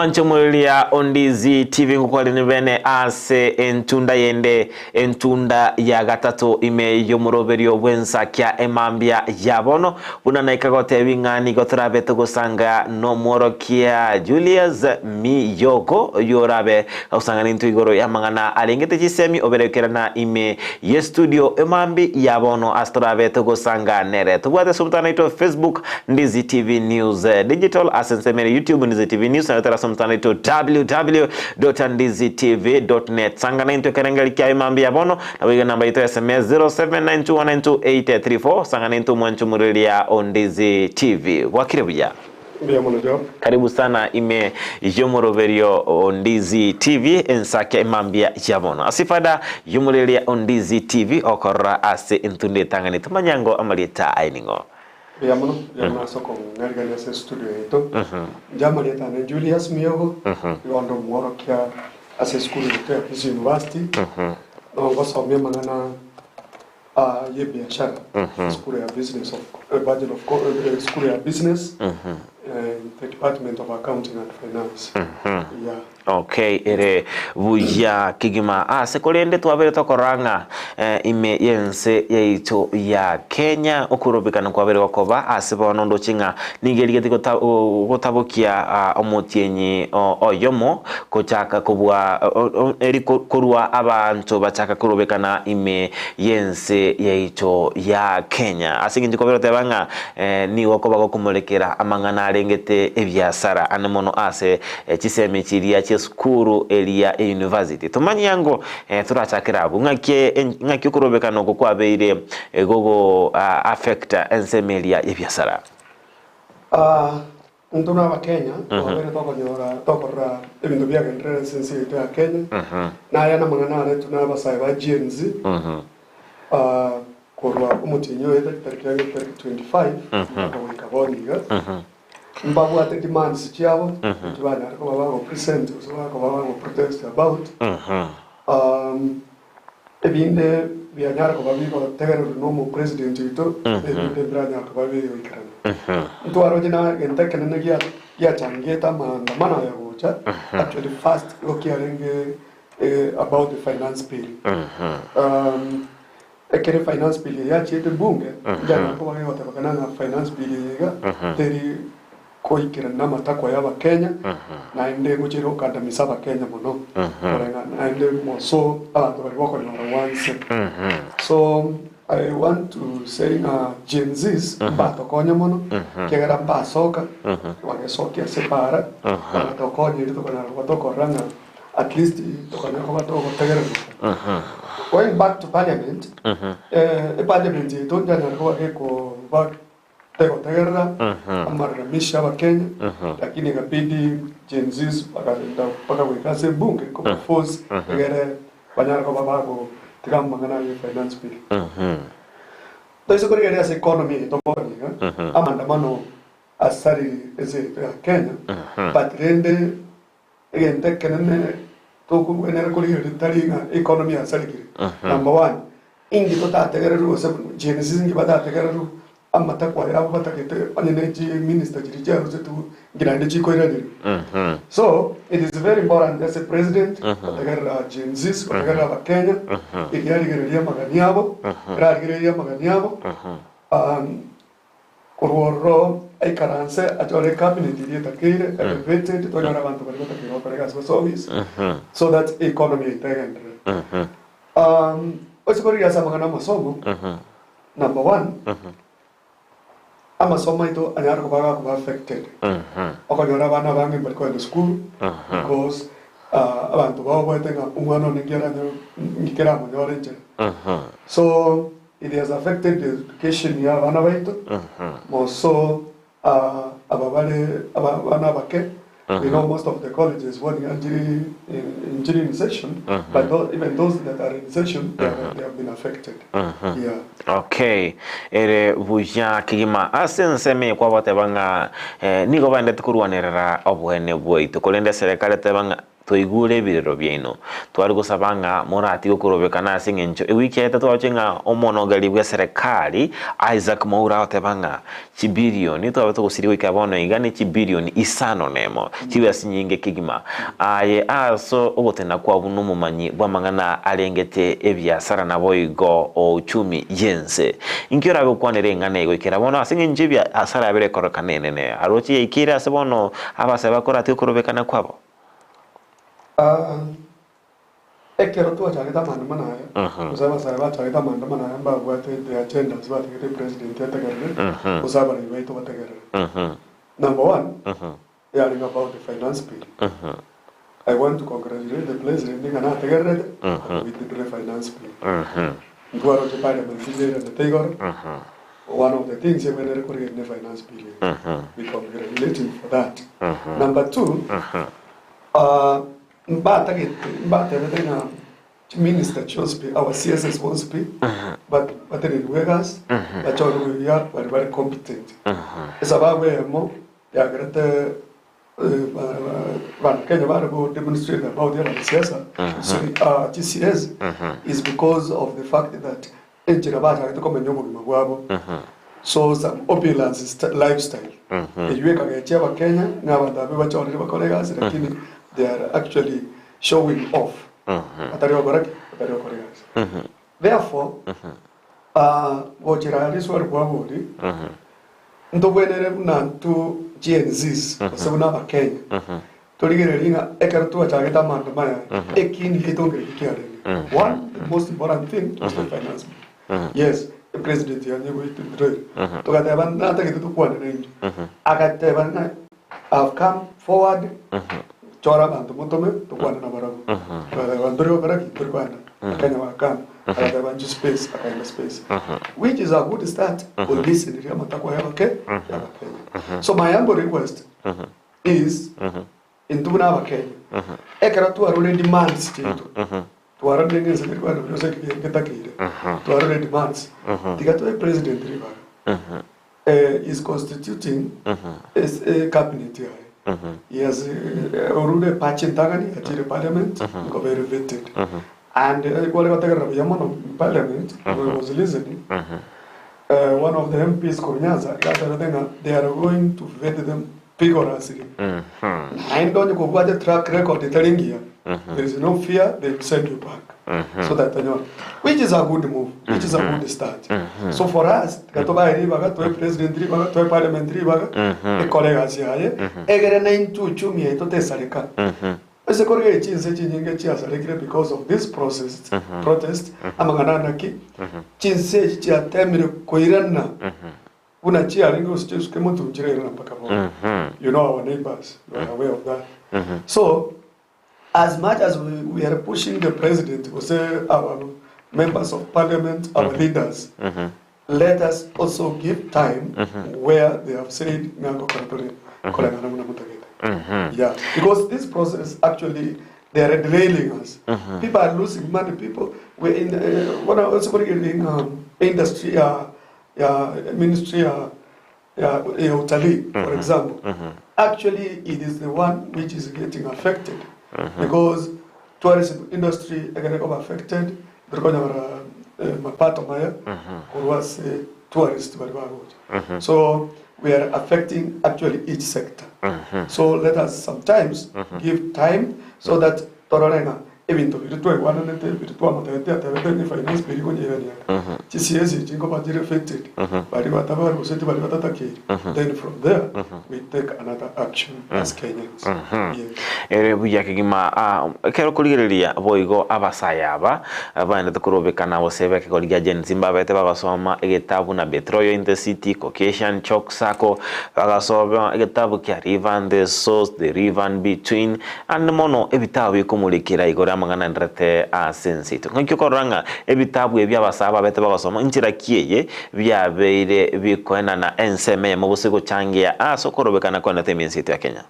Mwanche omoriria Ondizi TV ngokwarine bene ase entunda yende entunda ya gatato ime y'omoroberio bw'ensakia emambia ya bono buna naika gotebi ng'a nigo torabe togosanga nomworokia Julius Miyogo oyio orabe gosanga nintwe igoro y'amang'ana arengete chisemi oberekerana ime y'estudio emambi ya bono ase torabe togosanga nere. Tobwate ase omotandao oito Facebook Ndizi TV News Digital ase ensemo ere YouTube Ndizi TV News nayo tore ase omotandao oito www.ndizitv.net. Sanga naintwe ekerengeri kiaye mambia ya bono naboigo enamba yaito ya SMS 0792192834 sanga naintwe omwancho omoreria o Ndizi TV. Bwakire buya. Mbuya mono Job. Karibu sana ime y'omoroberio o Ndizi TV ensake mambia ya bono. Ase efada y'omoreria o Ndizi TV okorora ase entunda etang'ani tomanye ango amarieta aye ning'o. Mbuya mono, mbuya mono ase okong'arigania ase estudio yaito. Inche amarieta ane Julius Miyogo, igo onde omworokia ase esukuru yaito ya Kisii University, nigo ngosomia amang'ana y'ebiashara, esukuru ya business of Bachelor of esukuru ya business, the department of accounting and finance, yeah. Okay, ere buya kegima ase korende twabere tokorora ng'a ime y'ense yaito ya Kenya okorobekana kwabere gokoba ase bono ndoche ng'a nigo erigeti gotabokia omotienyi oyomo gochaka kobua eri korwa abanto bachaka korobekana ime y'ense yaito ya Kenya. Ase eng'encho kwabere goteba ng'a nigo okoba gokomorekera amang'ana arengete ebiasara ane mono ase Chisemi chiria chi'esukuru eria eyunivasiti. Tomanye ango torachakere abwo ng'aki ng'aki okorobekana oko kwabeire gogo affecta ensemo eria y'ebiasara. Intwe na Abakenya twabeire tokonyora tokorora ebinto biagenderere ase ense yaito ya Kenya, na aya namang'ana aretwe na abasae ba Gen Z korwa omotienyi oyo tariki tariki 25 mpaka goika bono iga. Mbabwate demands chiabo echio banyare koba bago present gose bakoba bago protest about. Ebinde bianyare koba bigotegererwa na omopresident oito, ebinde mbiranyare koba bigoikerana. Ntwaroche na egento ekenene gia giachangete amaandamano aya gocha, actually first igo kiarenge about the finance bill. Ekero efinance bill eye yachiete bunge, njanyare koba gegotebekana ng'a finance bill eye iga teri koikerana namatakwa y'Abakenya, naende ngochia ere gokandamisa Abakenya mono koreng'ana naende more so abanto baria bakonyora gwanse. So I want to say ng'a Gen Zs mbatokonye mono, ekiagera mbasoka, bagesokia ase epaara, bagatokonya erio tokonyara koba tokorora ng'a at least tokonyara koba togotegererwa. Going back to parliament, eparliament yaito njanyare koba gekoba tegotegerera amararamishi y'Abakenya, lakini ikabidi Gen Zs bakagenda mpaka goika ase ebunge kobaforce egere banyare koba bagotiga amang'ana ya finance bill. Toise korigereria ase economy yaito bono iga, amaandamano asariri ense yaito ya Kenya, but rende Egento ekenene tokogwenera korigereria tari ng'a economy yasarigire. Number one, inki totategererwe gose Gen Z inki batategererwe amatakwa ayabo batagete onye ne chiminister chiria chiarusetigwe inki naende chikoiranerigwa. So it is very important as a president gotegerera Gen Zs, gotegerera abakenya, erio arigererie amagani abo, ekero arigereirie amagani abo Korwa ororo aikaranse achore ecabinet eria etakeire, elevated, tonyore abanto baria batakeire gokora egasi gose office, so that economy yaito egenderere. Ase korigia ase amang'ana amasomo, number one, amasomo aito anyare koba gakoba affected, okonyora abana abange mbari kogenda esukuru because abanto baoboete ng'a omwana one nki aranyore nki keramonyore enchera. So It has affected the education ya abana baito, more so aba bare abana abake, we know most of the colleges bono iga nchiri nchiri in session, but even those that are in session they are, they have been affected. Yeah. Okay, ere buya kegima ase ensemo eye kwabateba ng'a nigo baendete korwanerera oboene bwaito, korende eserekari eteba ng'a. Twaigure ebirero biaino. Tware gosaba ng'a moratige okorobekana ase engencho ewiki yaeta twaroche ng'a omonogeri bw'eserekari Isaac Mwaura agoteba ng'a chibilioni twabe togosiria goika bono iga ne chibilioni isano nemo, chibesa chinyinge kegima. Aye ase ogotena kwao buna omomanyi bw'amang'ana arengete ebiasara naboigo uchumi y'ense. Inki orabe gokwanera eng'ana eye goikera bono ase engencho ebiasara yabere ekororekana enene aroche yaikeire ase bono abasae bakoratige okorobekana kwabo? Ekero twachagete amaandamano aya, gose abasae bachagete amaandamano aya mbabwate the agendas batagete president ategerere, gose abarai baito bategerere. Number one, yarenge about the finance bill. I want to congratulate the president ng'a nategererete and withdrew finance bill. Ntwaroche parliament neiranete igoro, one of the things ebwenerete korigereria ne finance bill eye. We congratulate him for that. Number two, Mbatagete, mbatebete ng'a chiminister chionsi pi, our CSs bonsi pi, batenenigwe egasi, bachorwe buya baria bare competent. Esababu eyemo yagerete Abana-Kenya bare go demonstrate about abanasiasa, sorry, chi CS, is because of the fact that enchera bachagete komenya obogima bwabo, so some opulence lifestyle, eywo ekagechia abakenya ng'a abanto abwo bachorire bakore egasi lakini they are actually showing off batari gokora ki? Batari gokora egasi. Therefore, gochera riswali kwabori, ntobwenere buna intwe Gen Zs gose buna abakenya, Torigererie ng'a ekero twachagete amaandamano aya, ekiini giaito nkereki kiarenge. One, the most important thing was the finance bill. Yes, epresident yanye goitwera. Togateba natagete tokwane naintwe. Agateba ng'a I have come forward, chora abanto motome tokwane nabarabwo. Togateba ntori gokora ki? Ntori koenda. Akenya bakama. Agateba inchuo space, akaenda space. Which is a good start, kolisteneria amatakwa y'abake y'abakenya. So my humble request, is intwe buna abakenya ekero twarure demands chiaito twarorire ng'a ense teri kogenda buya gose eki getakeire twarure demands tiga toe president ribaga is constituting es cabinet yaye he has orure epachi entang'ani achire parliament nkoba ere vetted and kware gotegerera buya mono parliament I was listening one of the MPs korwa Nyanza iga atebete ng'a they are going to vet them vigorously. Naende onye kobwate track record etari engiya, there is no fear they will send you back so that tonyore which is a good move, which is a good start. So for us tiga tobae ribaga, toe president ribaga, toe parliament ribaga, ekore egasi yaye, egere na intwe uchumi yaito tesareka. Ase korigereria chinse chinyinge chiasarekire because of this process, protest, amang'ana aya naki, chinse echi chiatemire koirana buna chiarenge gose chisuke motu nchirairana mpaka bono. You know our neighbors, you are aware of that. So, as much as we are pushing the president gose our members of parliament, our leaders, let us also give time where they have said ng'a ngokora tore koreng'ana buna motagete. Yeah, because this process actually they are derailing us. People are losing money. People we in bona ase korigereria ng'a industry ya ya ministry ya ya ya utalii for example actually it is the one which is getting affected because tourism industry ekere koba affected tori konyora mapato maya korwa ase tourist baria bagocha so we are affecting actually each sector so let us sometimes give time so that torore ng'a ebinto biria twaigwananete biria twamotebetie atebete ng'a efinance bill ikonyeirania ere chisiasi echi nkoba chire affected baria batabaruseti baria batatakeire then from there we take another action as Kenyans yes. Ere buya kegima ekero okorigereria boigo abasae aba baendete korobekana gose b'ekegori gia Gen Z mbabete bagosoma egetabu na Betroyal in the City, Caucasian Chalk Circle, bagasoma egetabu kia River and the Source, The River and Between, Ande mono ebitabu bikomorikera igoro y'amang'ana aenderete ase ense yaito. Ng'aki okorora ng'a ebitabu ebi abasae babete bagosoma inchera ki eye biabeire bikoenana ensemo eyemo gose gochangia ase okorobekana kwenete ime ense yaito ya Kenya?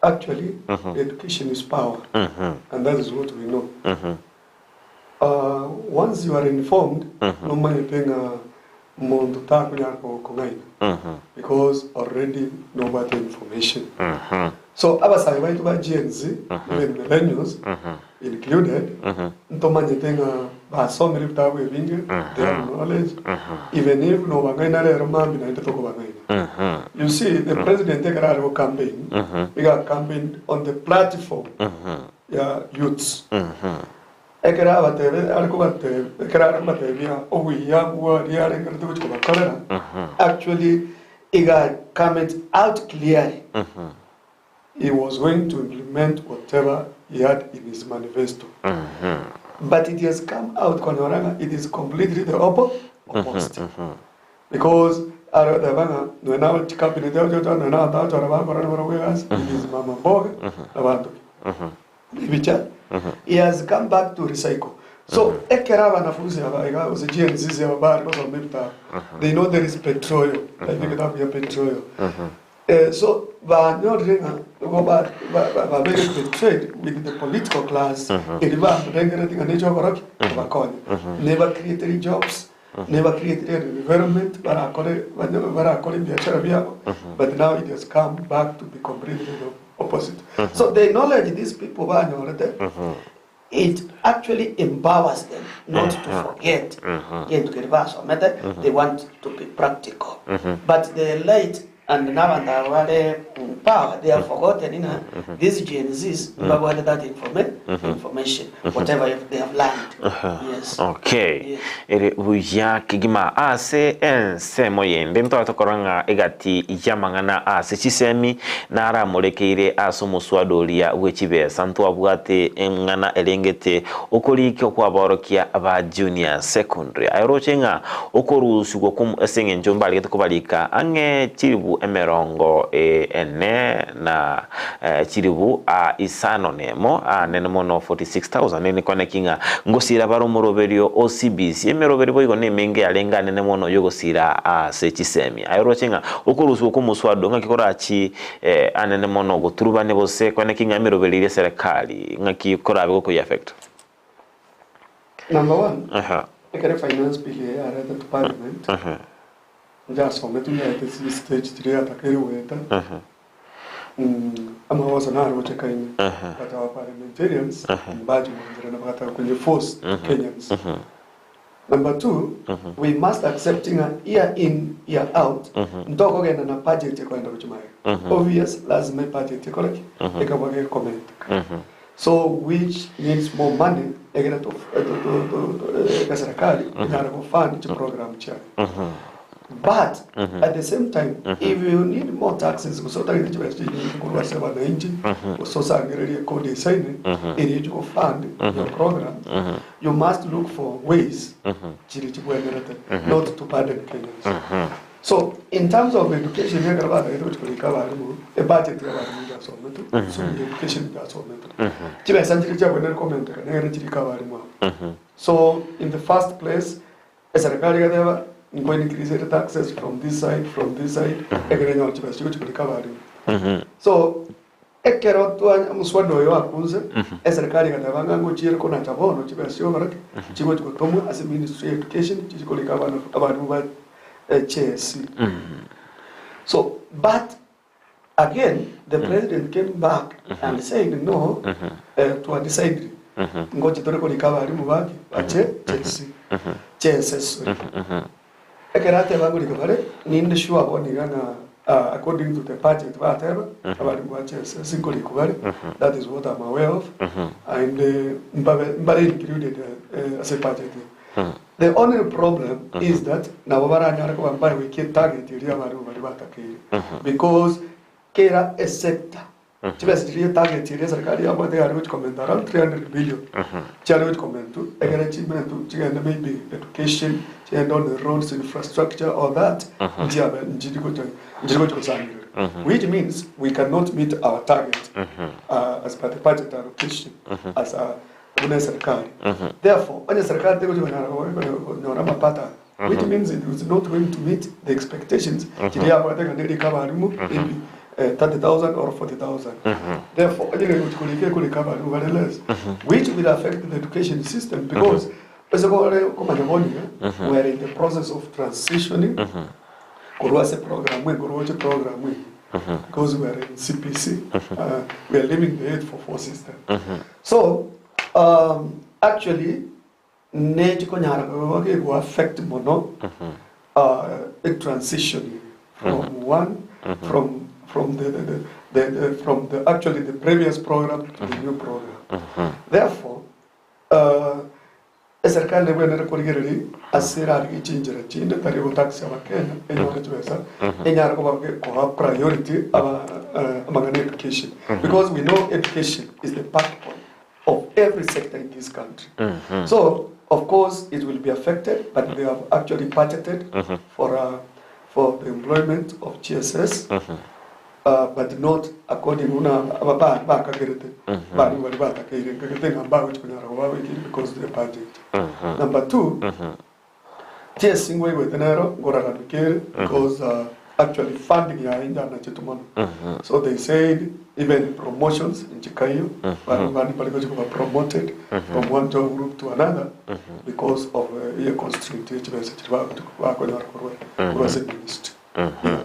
Actually, education is power, and that is what we know. Once you are informed, nomanyete ng'a Monto takonyara kogokong'aina because already nobwate information. So abasae baito ba Gen Z even millennials included ntomanyete ng'a basomire ebitabu ebinge, they have knowledge even if nobang'aina rero mambia naende tokobang'aina. You see the president ekero are go campaign iga campaigned on the platform ya youths. Ekero abatebe are kobatebia, ekero are kobatebia obuya bw'aria arengerete gochia kobakorera, actually iga cometh out clearly he was going to implement whatever he had in his manifesto. But it has come out konyora ng'a it is completely the oppo opposite. Because are goteba ng'a nonya na chicabinet agocha nonya na abanto agochora bakora nabarabwo egasi, it is mama mboga na banto ki. Ebicha, he has come back to recycle. So ekero abanafunzi aba iga gose Gen Zs aba bare gosoma ebitabu, they know there is petroleum, like egetabu gia petroleum. Eh, so banyorire ng'a nigo ba- ba- ba- babeire betrayed with the political class eria barengereti ng'a neche gokora ki? Kobakonya. Neba createre jobs, neba createre an environment barakore banye- barakore ebiachara biabo, but now it has come back to be completely the opposite. So the knowledge these people banyorete, it actually empowers them not to forget gento keria basomete, they want to be practical. But the elite and nabanto aba bare in power, they have forgotten ng'a these Gen Zs mbabwate that informa information, whatever if they have learned. Yes. Okay. Yes. Ere buya kegima ase ensemo yende ntware tokora ng'a egati y'amang'ana ase chisemi naramorekeire ase omoswada oria bwe chibesa ntwabwate eng'ana erengete okorika okw'aborokia ba junior secondary. Aye oroche ng'a okorusigwa kw'omo ase eng'encho mbaregete kobarika ang'e chilifu emerongo ene na chilifu isano nemo, anene mono 46,000, ere nikoneki ng'a ngosiira bare omoroberio o CBC. Emeroberio boigo nemenge yarenge anene mono y'ogosiira ase chisemi. Aye oroche ng'a okorusigwa kw'omoswado ng'aki korachi anene mono goturubania gose koneki ng'a emeroberio eria eserekari ng'aki korabe gokoyi-affect? Number one, ekero finance bill eye yaretetwe parliament, Nchasometwe nyaete chistage chiria yatakeire goeta, amagoso naroche kaime, but our parliamentarians mbache gwancherana bagataka konye force to Kenyans. Number two, we must accept ng'a year in year out ntokogenda na budget ekoenda gochia magega. Obvious lazima ebudget ekore ki? Ekabwa gekomenteka. So which needs more money egere to eserikali enyare go fund chiprogram chiaye. But at the same time if you need more taxes gose otagete chibesa chinyinge korwa ase abananchi gose osangererie kodi esaine eria echi go fund your program you must look for ways chiri chibwenerete not to burden Kenyans. So in terms of education ekero batagete gochia korika abalimu, ebudget ya abalimu nchasometwe, so education nchasometwe. Chibesa nchiria chiabwenerete komenteka nere chirike abalimu aba. So in the first place, eserikari egateba nko increase ere taxes from this side, from this side, ekero enyore chibesa chigochia korika abalimu. So Ekero twa omoswada oyo akunse, eserikari egateba ng'a ngochiere konacha bono chibesa chi'ogokora ki? Chigochi gotomwa ase Ministry ya Education chiche korika abana abarimu ba JSC. So but again the president came back and said no, twa decided ngochi tore korika abarimu baki ba JSC, JSS sorry. Ekero ateba ngorika bare, ninde sure bono iga ng'a according to the budget bateba, abarimu ba JSS nkorikwa bare, that is what I'm aware of, and mbabe mbare included ase budget eye. The only problem is that nabo baranyare koba mbagoikia etarget eria abarimu baria batakeire because kera esector Chibesa chiria etarget eria eserikari yabwate yare gochi komenta around 300 billion chiare gochi komentwa egere chimentwe chigende maybe education chigende on the roads infrastructure all that nchiabe nchiri gocha nchiri gochi gosangerera which means we cannot meet our target as per the budget allocation as a buna eserikari therefore onye serikari tegochi konyara konyora amapato aya which means it is not going to meet the expectations chiria yabwate ng'a nerike abalimu maybe 30,000 or 40,000 therefore onye kegochi korika ekorika abalimu bare less which will affect the education system because. Ase kore komanya bono iga, we are in the process of transitioning korwa ase program eye korwa gochia program eye because we are in CBC, we are leaving the 844 system. So, actually nechikonyara koba gego affect mono e transitioning from one from from the the the the from the actually the previous program to the new program. Therefore, Eserikari nebwenerete korigereria ase erarigie chinchera chinde tari gotax abakenya enyore chibesa enyare koba koa priority aba amang'ana education because we know education is the backbone of every sector in this country so of course it will be affected but they have actually budgeted for for the employment of GSS but not according buna aba ba bakagerete barabwo baria batakeire nkagete ng'a mbagochi konyara koba abaikeri because the budget. Number two, TSC ngwaigwete nero nkoraramika ere because actually funding yaye injanachete mono. So they said even promotions nchikaiyo, barabwo bande mbare gochi koba promoted from one job group to another because of eye constraint ye chibesa chiria bagochi bakonyora korwa korwa ase ministry. Yeah.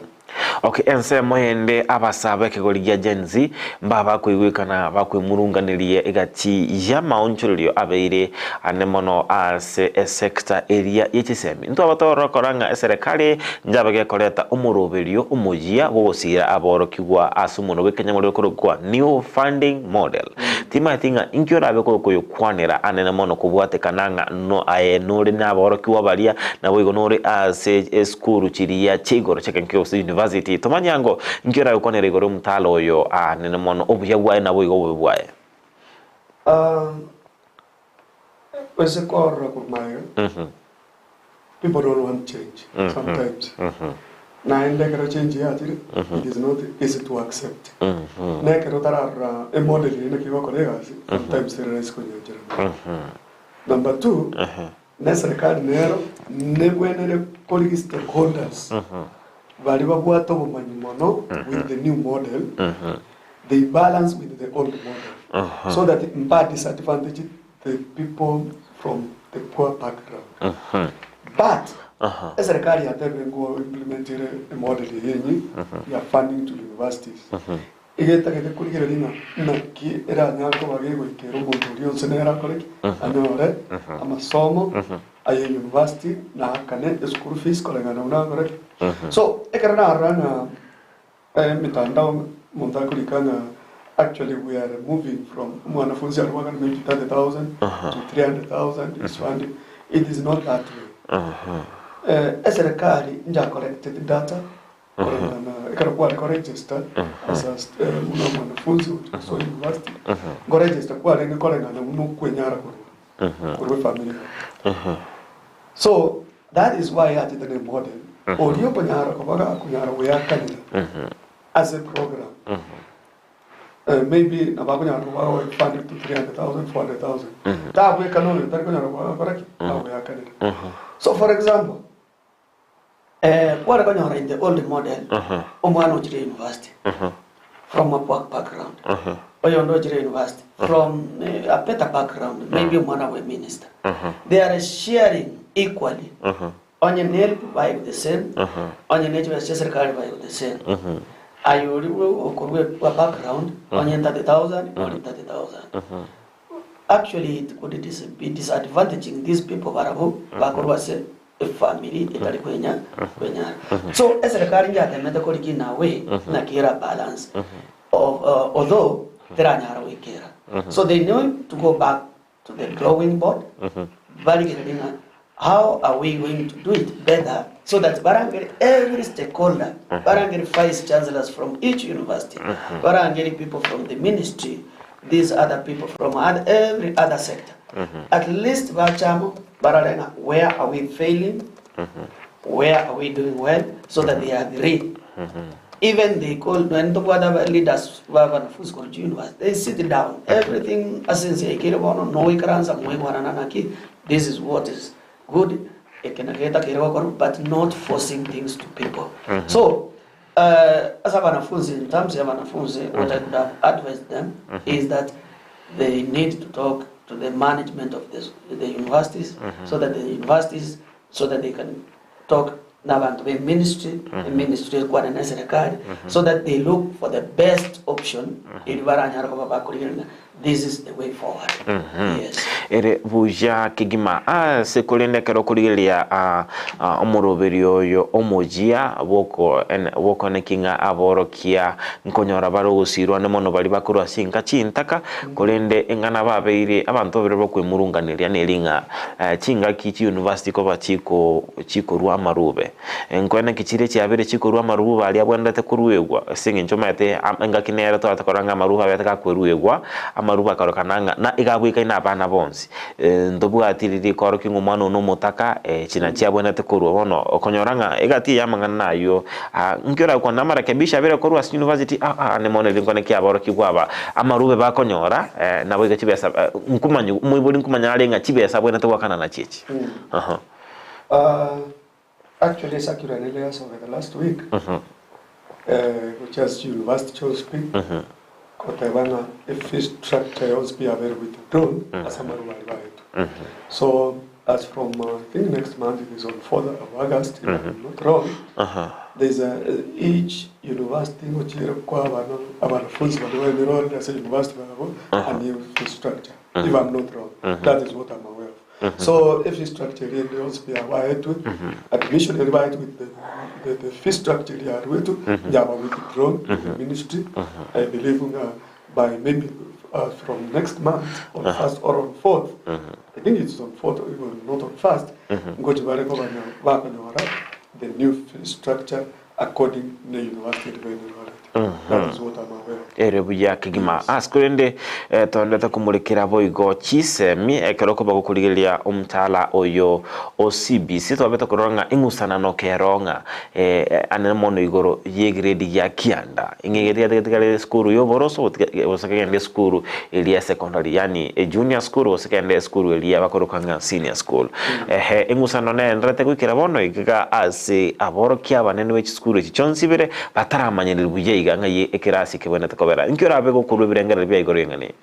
Okay, ensemo ende abasaa b'ekegori gia Gen Z mbabakoigwekana bakwemurunganeria egati y'amaonchorerio abeire ane mono ase esector eria ye chisemi. Ntwaba torokora ng'a eserekari njabe gekoreta omoroberio omoyia bw'ogosiira aborokigwa ase omonwa bw'ekenyamorero okorokwa New Funding Model. Timaeti ng'a inki orabe koyoyokwanera anene mono kobwatekana ng'a no aye nore naborokigwa baria, naboigo nore ase esukuru chiria chia igoro chi'ekenkio gose university. Tomanye ango inki orabe gokwanera igoro y'omotalo oyo anene mono, obuya bwaye naboigo obobe bwaye. Ase korora korwa magega, people don't want change sometimes. Naende ekero change yachire, it is not easy to accept. Na ekero otararora emodel eye naki egokora egasi, sometimes teri rahisi konyancherana. Number two, na eserekari nero nebwenere korigia stakeholders baria babwate obomanyi mono with the new model, they balance with the old model so that mba disadvantage the people from the poor background. But eserekari yatebire ngo implement ere emodel eye enye ya funding to universities. Iga etagete korigereria ng'a naki eranyare koba gegoikera omonto oria onsi nere akore ki? Anyore amasomo aye university na akane eschool fees koreng'ana buna akore ki? So ekero narora ng'a Emitandao omonto akorika ng'a actually we are moving from omwanafunzi arwe agane maybe 30,000 to 300,000 is funding it is not that way. Eserekari nja collected data koreng'ana ekero kware ko register as a buna omwanafunzi gosoa university nko register kwarenge koreng'ana buna okwenyara korwa korwa efamiri yao. So that is why achete ne model oria okonyara koba gakonyara goyakanera ase program maybe nabo akonyara koba agoefund to 300,000, 400,000 tabwekana oyo otari konyara koba agokora ki? Agoyakanera. So for example, Kware konyora in the old model, omwana ochire university from a poor background, oyonde ochire university from a better background, maybe omwana bwe minister, they are sharing equally. Onye ne help baigwe the same, onye ne chibesa chia serikali baigwe the same. Aye oria okorwa a poor background, onye 30,000, oria 30,000. Actually it could be disadvantaging these people barabwo bakorwa ase efamiri etari kwenya kwenyara. So eserekari njatemete korigia in a way naki era balance of although teranyara goikera. So they need to go back to the drawing board barigererie ng'a how are we going to do it better so that barangere every stakeholder, barangere vice chancellors from each university, barangere people from the ministry, these other people from other, every other sector. At least bachamo barore ng'a where are we failing, where are we doing well, so that they agree. Even they call nonye ntobwate aba leaders ba abanafunzi korwa chiuniversity, they sit down, everything ase ense yaikire bono, nogoikaransa moigwanana naki, this is what is good, eke naki getakeire gokorwa, but not forcing things to people. So, ase abanafunzi, in terms ya abanafunzi, what I could have advised them is that they need to talk. to the management of the, the universities so that the universities so that they can talk n'abanto be ministry, eministry ekwane na eserekari so that they look for the best option eri baranyare koba bakorigereria this is the way forward. Yes. Ere buya kegima ase korende ekero okorigereria omoroberio oyo omoyia bwoko bwokoneki ng'a aborokia nkonyora bare ogosirwa ande mono baria bakorwa ase enka chintaka korende eng'ana babeire abanto babere bakwemurunganeria neri ng'a chingaki chiuniversity koba chiko chikorua amarube. Nkoene ki chiria chiabeire chikorua amarube aria abwenerete koruegwa? Ase engencho omanyete engaki nere toraete korora ng'a amarube abete gakweruegwa, amarube akarorekana ng'a na iga abwekaine abana bonsi. Ntobwati riria rikorokia ng'a omwana one omotaka, echi nachio abwenerete korua. Bono okonyora ng'a egati eye y'amang'ana nayio, nki orakwane amarekebisho abere korwa ase university? Aa ande mono erio nkwane ki aborokigwa aba amarube bakonyora, nabo iga chibesa nkomanya omoibori nkomanya are ng'a chibesa abwenerete goakana nachio echi. Aha. Actually circular nere yasogete last week gochia ase chiuniversity chionsi pi goteba ng'a efee structure yonsi pi yabeire withdrawn ase amarwa aria baetwe. So as from I think next month it is on fourth of August if I'm not wrong there is a each university ngochiere kwa abana abanafunzi baria ba enrolled ase university barabwo a new fee structure if I'm not wrong that is what I'm aware of. So efee structure eria ende yonsi pi yabaetwe, admission eria baetwe with the, the, the fee structure eria yaruetwe, yaba withdrawn in the ministry. I believe ng'a by maybe from next month on first or on fourth, I think it's on fourth or even not on first, ngochi bare kobanya bakonyora the new fee structure according ne university eria baenrolete. That is what I'm aware of. Ere buya kegima. Ase korende tondete komorekera boigo chisemi ekero okoba gokorigereria omtaala oyo o CBC twabete korora ng'a eng'usanano kero ng'a ane mono igoro y'egrade gia kianda ing'e getigatigare esukuru y'oboroso gose kegende esukuru eria ya secondary yaani ejunior school gose kegende esukuru eria bakoroka ng'a senior school. Ehe eng'usano nenderete goikera bono iga ase aborokia abanene be chisukuru echi chionsi ibere Bataramanyereria buya iga ng'ai ekerasi kebwenerete kobera. Inki orabe gokorua ebirengererio bia igoro y'eng'ana eye?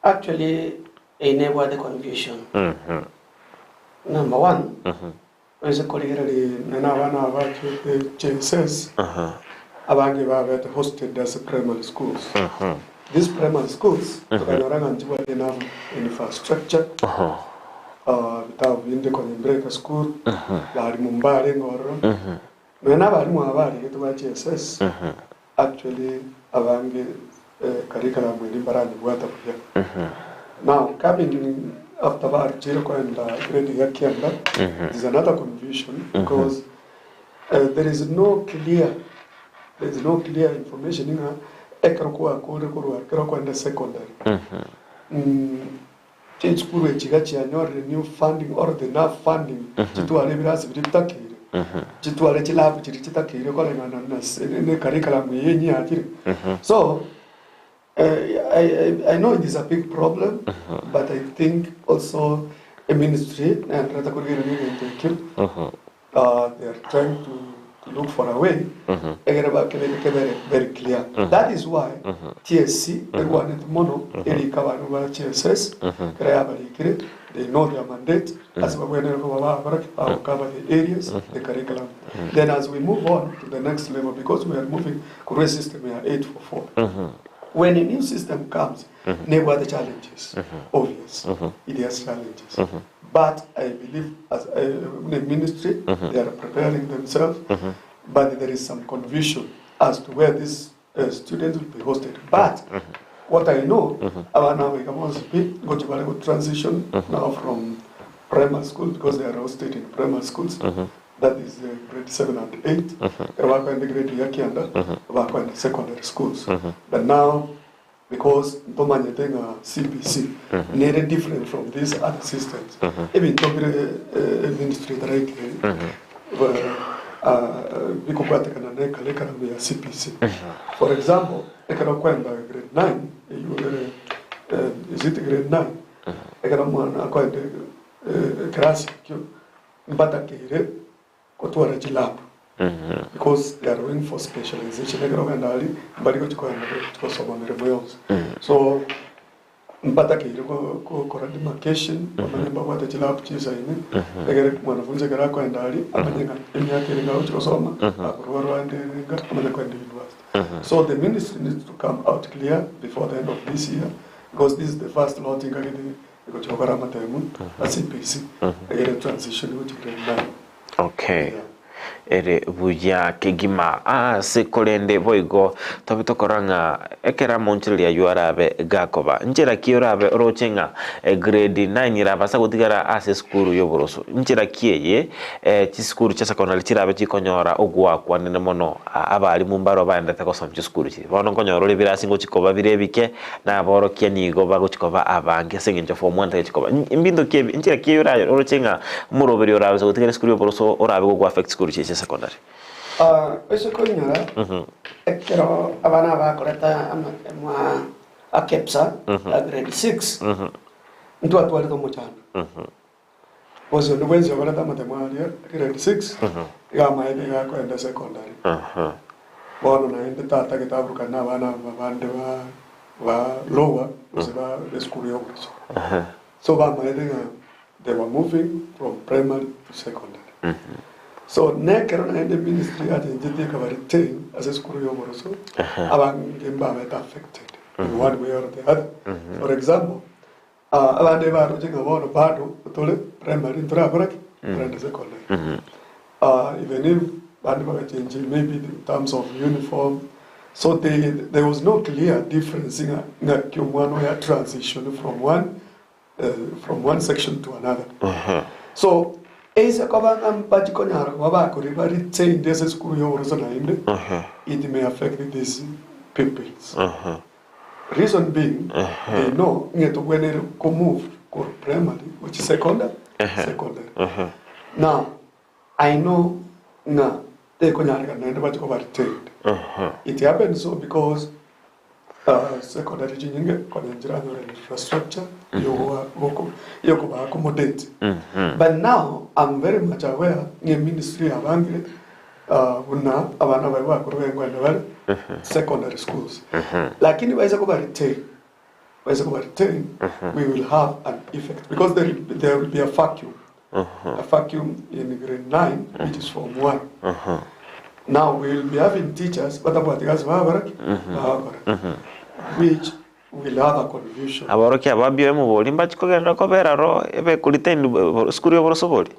Actually eye nebwate confusion. Number one, Ase korigereria nonye na abana aba bachete JSS, abange babete hosted ase primary schools. These primary schools tokanyora ng'a nchibwate enough infrastructure, Ebitabu binde konya Embreka School, barimu mbarenge ororo, nonya na abarimu aba barigetwe ba JSS, actually abange curriculum eria mbaranyebwata buya. Now coming after baruchire koenda grade ya kianda, it is another confusion because there is no clear, there is no clear information ng'a ekero kwakorire korwa ekero okoenda secondary, Chisukuru echi iga chianyorire new funding or the enough funding chitware ebirasi biria bitakeire, chitware chilab chiria chitakeire koreng'ana na ne curriculum eye enyia yachire. So I, I, I know it is a big problem but I think also a ministry naenderete korigereria egento ekio They are trying to, to look for a way egere bakebeke kebere very clear. That is why TSC erwanete mono erike abana ba JSS ekero yabarikire they know their mandate ase babwenerete koba bagokora ki bagocover the areas the curriculum. Then as we move on to the next level because we are moving korwa esystem ya 844 when a new system comes nebwate challenges obvious it has challenges But I believe as buna eministry they are preparing themselves but there is some confusion as to where these students will be hosted but what I know abana aba iga bonsi pi ngochia bare go transition now from primary school because they are hosted in primary schools that is grade 7 and 8 ekero bakoenda grade ya kianda bakoenda secondary schools but now Because ntomanyete ng'a CBC nere different from these other systems. Ebinto bire eministry etaraikire bikobwatekana ne curriculum ya CBC. For example, ekero okoenda grade 9, eywo ere is it grade 9? Ekero omwana akoenda ekerasi ekio, mbatakeire gotwara chilab. Because they are going for specialization ekero ogenda aria mbari gochi kogenda gochi gosoma emeremo yonsi. So mbatakeire gokora demarcation bamanye mbabwate chilab chisaine egere mwanafunzi ekero akoenda aria amanye ng'a emiaka ere agochi gosoma akorwa rwande ere enga amanye koenda university. So the ministry needs to come out clear before the end of this year because this is the first lot ingagete egochi gokora amatemu a CBC egere transition gochi grade 9. Okay. Ere buya kegima aase korende boigo tobe tokora ng'a ekero amonchereria ayio arabe gakoba. Nchera ki orabe oroche ng'a grade 9 erabasa gotigara ase esukuru y'oboroso? Nchera ki eye chisukuru chia secondary chirabe chikonyora ogoakwa nene mono abalimu mbaro baendete gosoma chisukuru chiria. Bono nkonyora ore ebirasi ngochi koba bire ebike na aborokia nigo bagochi koba abange ase eng'encho form one tagochi koba. Mbinto ki ebi, nchera ki eye oroche ng'a omoroberi orabe ase gotigara esukuru y'oboroso orabe gogo affect chisukuru chiria chia secondary? Ase koinyora, ekero abana aba bakorete amatemwa a KEPSA a grade 6, ntwatwarete omochando. Gose onde bwensi okorete amatemo aria grade 6 iga amaete iga akoenda secondary. Bono naende tatagete aburukane na abana aba bande ba ba lower gose ba esukuru ya oboroso. So bamaete ng'a they were moving from primary to secondary. So nekero naende ministry yachenchetie ekaba retain ase esukuru ya oboroso, abange mbabete affected in one way or the other. For example, Abande baroche ng'a bono bado tore primary ntorakora ki? Torende secondary. Even if bande bagachange maybe in terms of uniform, so they, there was no clear difference ng'a ng'aki omwana oyo atransition from one from one section to another. So eise koba ng'a mbachi konyara koba bakori ba retained ase esukuru ya oboroso naende, it may affect these pupils. Reason being, they know ng'a tobweneire ko move korwa primary gochia secondary, secondary. Now, I know ng'a tekonyarekana naende bache koba retained. It happened so because secondary chinyinge konya nchiranyore infrastructure yogoa goko yokoba accommodate. But now, I'm very much aware ng'a eministry yabangire Buna abana baye bakorwa engwena bare secondary schools lakini baise koba retain baise koba retain we will have an effect because there, there will be a vacuum a vacuum in grade 9 which is form 1 now we will be having teachers batabwati gasi bagokora ki bagokora which will have a confusion Aborokia aba BOM boria mbachi kogenderera kobera aro ebekoritained esukuru y'oboroso boria?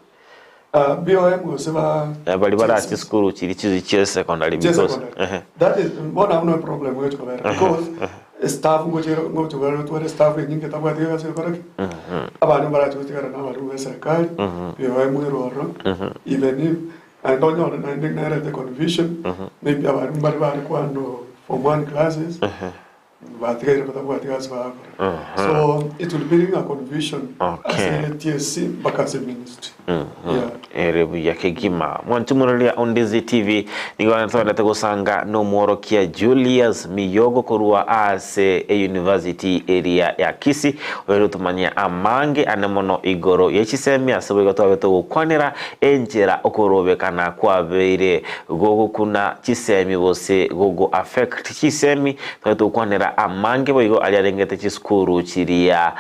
BOM gose ba Baria bare ase chisukuru chiria chiri chia secondary chia because secondary ehe. that is bono abwo no problem gochi kobera because staff ngochi ngochi kobera otware staff enyinge etabwati egasi egokora ki abande mbarache gotigara na abaruo ba eserekari BOM ere ororo even if naende onyore naende nerete confusion maybe abarimu mbare bare kwando form one classes Batigaire batabwati gasi bagokora. So it will bring a confusion Okay. ase TSC mpaka ase ministry. Yeah. Ere buya kegima. Mwanche moraria o Ndizi TV nigo tobwenerete gosanga nomworokia Julius Miyogo korwa ase eyunivasiti eria ya Kisii oyore otomanyia amange ane mono igoro ye chisemi ase boigo twabe togokwanera enchera okorobekana kwabeire gogokuna chisemi gose gogo affect chisemi Tware togokwanera amange boigo aria arengete chisukuru chiria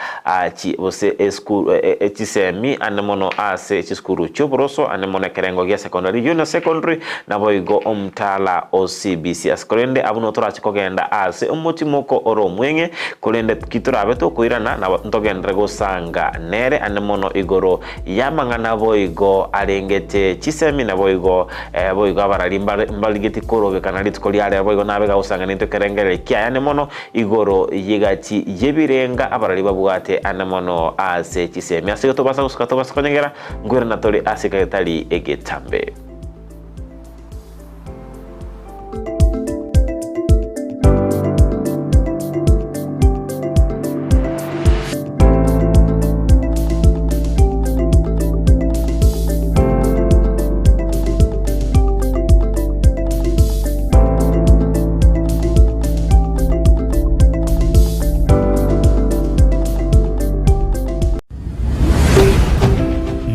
chi gose esukuru chisemi ande mono ase chisukuru chi'oboroso ande mono ekerengo gia secondary, junior secondary, naboigo omtaala o CBC. Ase korende abwo nigo torache kogenda ase omotimoko ore omweng'e, korende ki torabe tokoirana nabo ntogenderere gosanga nere ande mono igoro y'amang'ana boigo arengete chisemi naboigo Boigo abarari mbarigeti korobekana rituko ria rero, boigo nabe gagosang'anetwe ekerengererio kiayane mono igoro y'egati y'ebirenga abarari babwate ane mono ase chisemi. Ase igo tobasa gosuka tobasa konyegera, nkoirana tore ase egetari egetambe.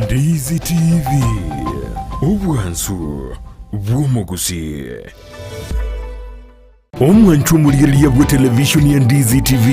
Ndizi TV, obwansu. bw'omogusii. Omwancho omorigereria bwe televishoni ya Ndizi TV,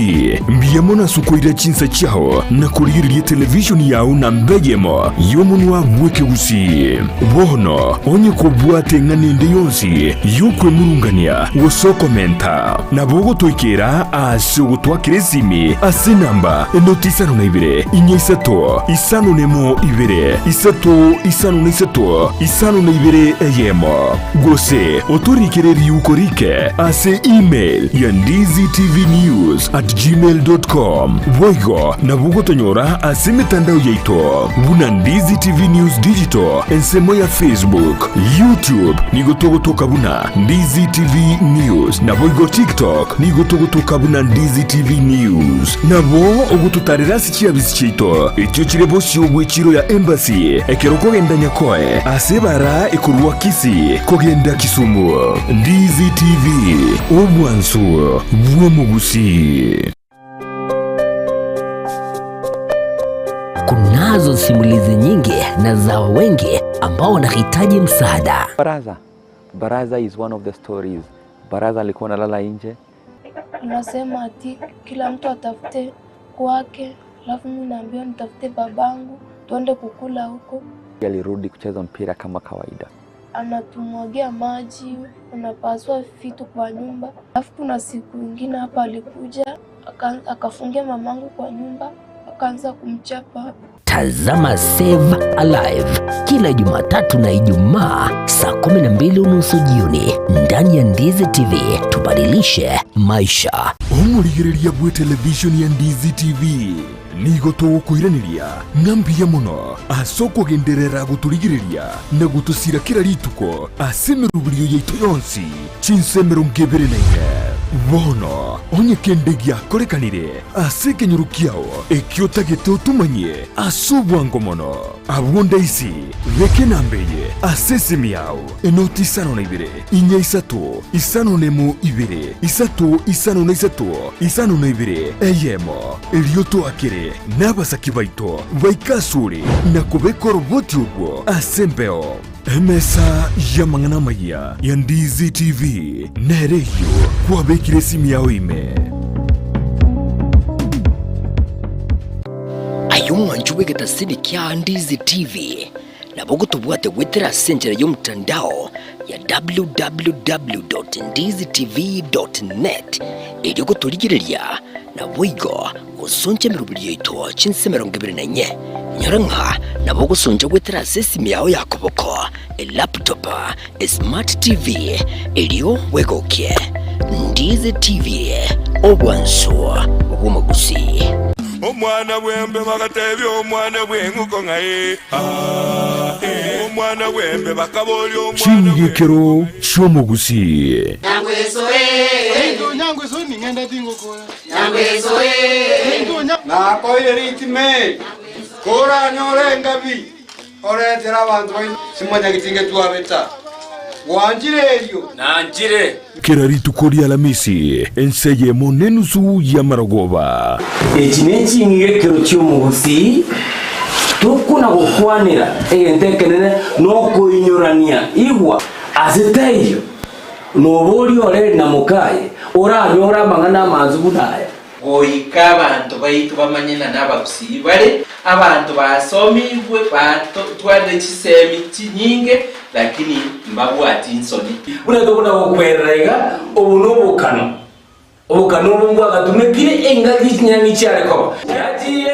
mbuya mono ase okoira chinsa chiao na korigereria televishoni yao namba eyemo y'omonwa bw'ekegusii. Bono onye kobwate eng'ana ende yonsi y'okwemurungania gose okomenta, nabo ogotoikera ase ogotwakera esimi ase enamba enoti isano na ibere, inya isato, isano nemo ibere, isato isano na isato, isano na ibere eyemo. Gose otorikere riuko rike ase email ya ndizitvnews@gmail.com. Boigo nabo ogotonyora ase emetandao yaito buna Ndizi TV News Digital ensemo ya Facebook, YouTube nigo togotoka buna Ndizi TV News naboigo TikTok nigo togotoka buna Ndizi TV News. Nabo ogototarera ase chiabisi chiaito echio chire bosio bw'echiro ya Embassy ekero okogenda Nyakoe ase ebara ekorwa Kisii kogenda Kisumu. Ndizi TV, obwansu bw'omogusii. Kunazo simulizi nyingi na za wengi ambao wanahitaji msaada. Baraza. Baraza is one of the stories. Baraza alikuwa analala nje. Anasema ati kila mtu atafute kwake, alafu mimi naambiwa nitafute babangu tuende kukula huko. Alirudi kucheza mpira kama kawaida. Anatumwagia maji, anapasua vitu kwa nyumba. Alafu kuna siku ingine hapa alikuja akafungia mamangu kwa nyumba akaanza kumchapa. Tazama Save Alive kila Jumatatu na Ijumaa saa 12:30 jioni ndani ya Ndizi TV. Tubadilishe maisha. Omorigereria bwe televishoni ya Ndizi TV nigo togokoiraneria ng'a mbuya mono ase okogenderera gotorigereria na gotosira kera rituko ase emeroberio yaito yonsi chinsa 24. Bono onye kende giakorekanire ase ekenyoro kiao ekio otagete otomanyie ase obwango mono, abwo ndaisi beka enamba eye ase esimi yao, enoti isano na ibere, inya isato, isano nemo ibere, isato isano na isato, isano na ibere, eyemo, erio toakere nabasaki baito baike asore na kobeka oroboti orwo ase embeo. Emesa y'amang'ana amayia ya Ndizi TV nere eyio kwabekire esimi yao ime. Aye omwanchi bw'egetasini kia Ndizi TV, nabo ogotobwate goetera ase enchera y'omotandao ya www.ndizitv.net erio gotorigereria naboigo gosoncha emeroberi yaito chinse 24. Inyora ng'a nabo ogosoncha goetera ase esimi yao ya koboko, elaptop, esmart TV, erio bwegokie. Ndizi TV, obwansu bw'omogusii. Omwana bw'embe bagatebia omwana bw'eng'uko ng'a ee, aa, ee. Omwana bw'embe bakaboria omwana bw'eng'uko Ching'igekero ng'ai. chi'omogusii. Nakoire ritime, koranyore engabi, oretere abanto baino simonyageti ngetwabeta. Gwanchire erio? Nanchire. Kera rituko ri'Alamisi, ense eyemo nenusu y'amarogoba. Echi neching'igekero chi'omogusii, tokona gokwanera egento ekenene nokoinyorania. Igwa, ase taiyo noboria ore na mokaye oranyore amang'ana amansu buna aya. Goika abanto baito bamanye ng'a nabagusii bare, abanto basomigwe, batwarire chisemi chinyinge, lakini mbabwati nsoni. Buna tokona gokwerera iga, obo nobokano. Obokano obo mbwagatumekire engaki chinyang'i chiare koba. Chiachire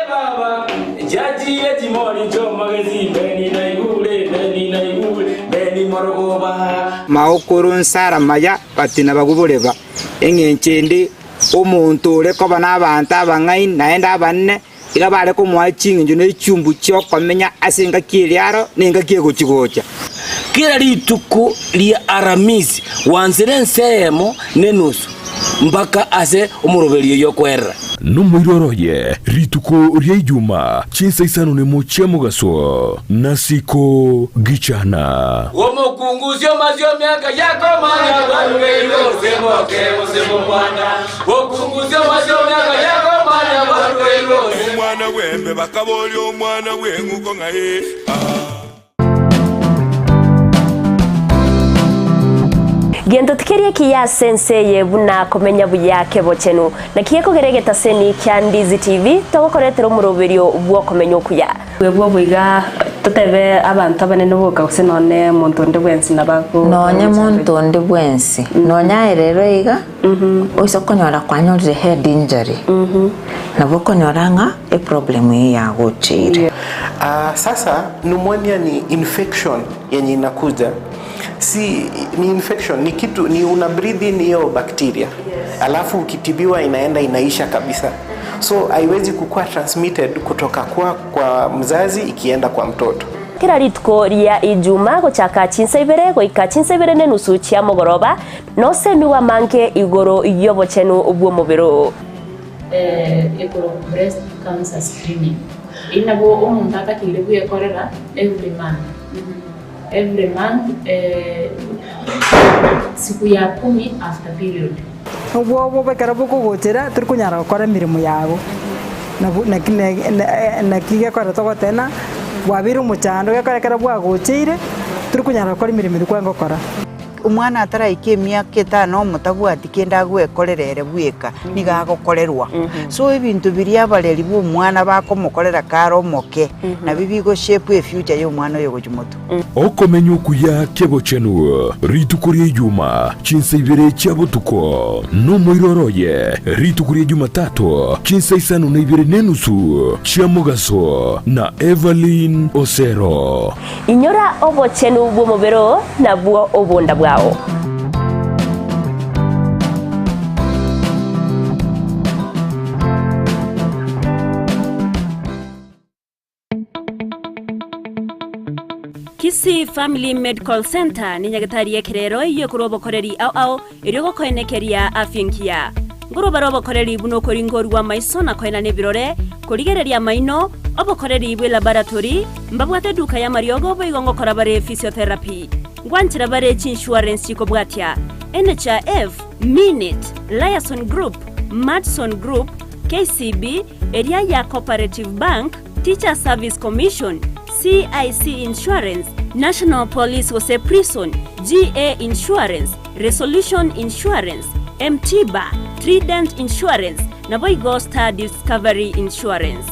baba, chiachire chimori chi'omogesi, Beni naigure, Beni naigure, Beni morogoba. Maokoro nsara maya batina baguboreba, Engencho ende, omonto ore koba nabaanto abang'aini naende abanene, iga bare komoa ching'encho ne chiumbu chi'okomenya ase engaki eria aro na engaki egochi-gocha. Kera rituko ria Aramisi gwansire ense eyemo nenusu mpaka ase omoroberio oyio okwerera. Nomoiroro oye rituko ria Ijuma chinsa isano nemo chia mogaso, nasiko gichana. Omokungusia omasio emiaka yakomanya barugeirwe gose moke gose mokwana. Okungusia omasio emiaka yakomanya barugeirwe gose. Omwana bw'embe bakaboria omwana bw'eng'uko ng'a ee, aa. Gento tikeri ekiya ase ense eye buna komenya buya kebochenu. Naki gekogera egetaseni kia Ndizi TV togokoretera omoroberio bw'okomenya okuya. Bwebwo boiga totebe abanto abanene boka gose nonye monto onde bwensi nabo ago Nonye monto onde bwensi, nonye aye rero iga, oise okonyora kwanyorire head injury, nabo okonyora ng'a eproblem eyio yagocheire. Sasa pneumonia ni infection yenye inakuja si ni infection ni kitu ni una breathe in hiyo bacteria alafu ukitibiwa inaenda inaisha kabisa so haiwezi kukua transmitted kutoka kwa, kwa mzazi ikienda kwa mtoto Kera rituko ria Ijuma gochaka chinsa ibere goika chinsa ibere nenusu chia mogoroba, nosemigwe amange igoro y'obochenu bw'omobere oo. Ekorokwa breast cancer screening. Eyio nabo omonto atakeire bwekorera every month. Every month siku ya kumi after period. Obwoba ekero bokogochera tori konyara gokora emeremo yago, nabo naki naki gekogera togoteba ng'a bwabeire omochando gekogera ekero bwagocheire tori konyara gokora emeremo eria kwarenge gokora. Omwana ataraika emiaka etano omotabwati kende agwekorera ere bweka, nigo agokorerwa. So ebinto biria abareri ba omwana bakomokorera kare omoke, nabio bigo shape efuture ya omwana oyo gochia motwe. Okomenya okuya kebochenu rituko ria Ijuma, chinsa ibere chia botuko, nomoiroro oye rituko ria Jumatato, chinsa isano na ibere nenusu chia mogaso, na Evelyn Osero. Inyora obochenu bw'omobere oo, nabwo obonda bwao. Kisii Family Medical Centre ne nyagetari y'ekerero eyio ekorwa obokoreri ao ao erio gokoenekeria afya engiya. Nkorwa bare obokoreri buna okoringorwa amaiso na koenana ebirore, korigereria amaino, obokoreri bwe laboratory, mbabwate eduka y'amariogo boigo ngokora bare physiotherapy. Ngwanchera bare chiinsurance chikobwatia, NHIF, Minit, Liason Group, Madison Group, KCB, eria ya Cooperative Bank, Teachers Service Commission, CIC Insurance, National Police gose Prison, GA Insurance, Resolution Insurance, M-Tiba, Trident Insurance, naboigo Star Discovery Insurance.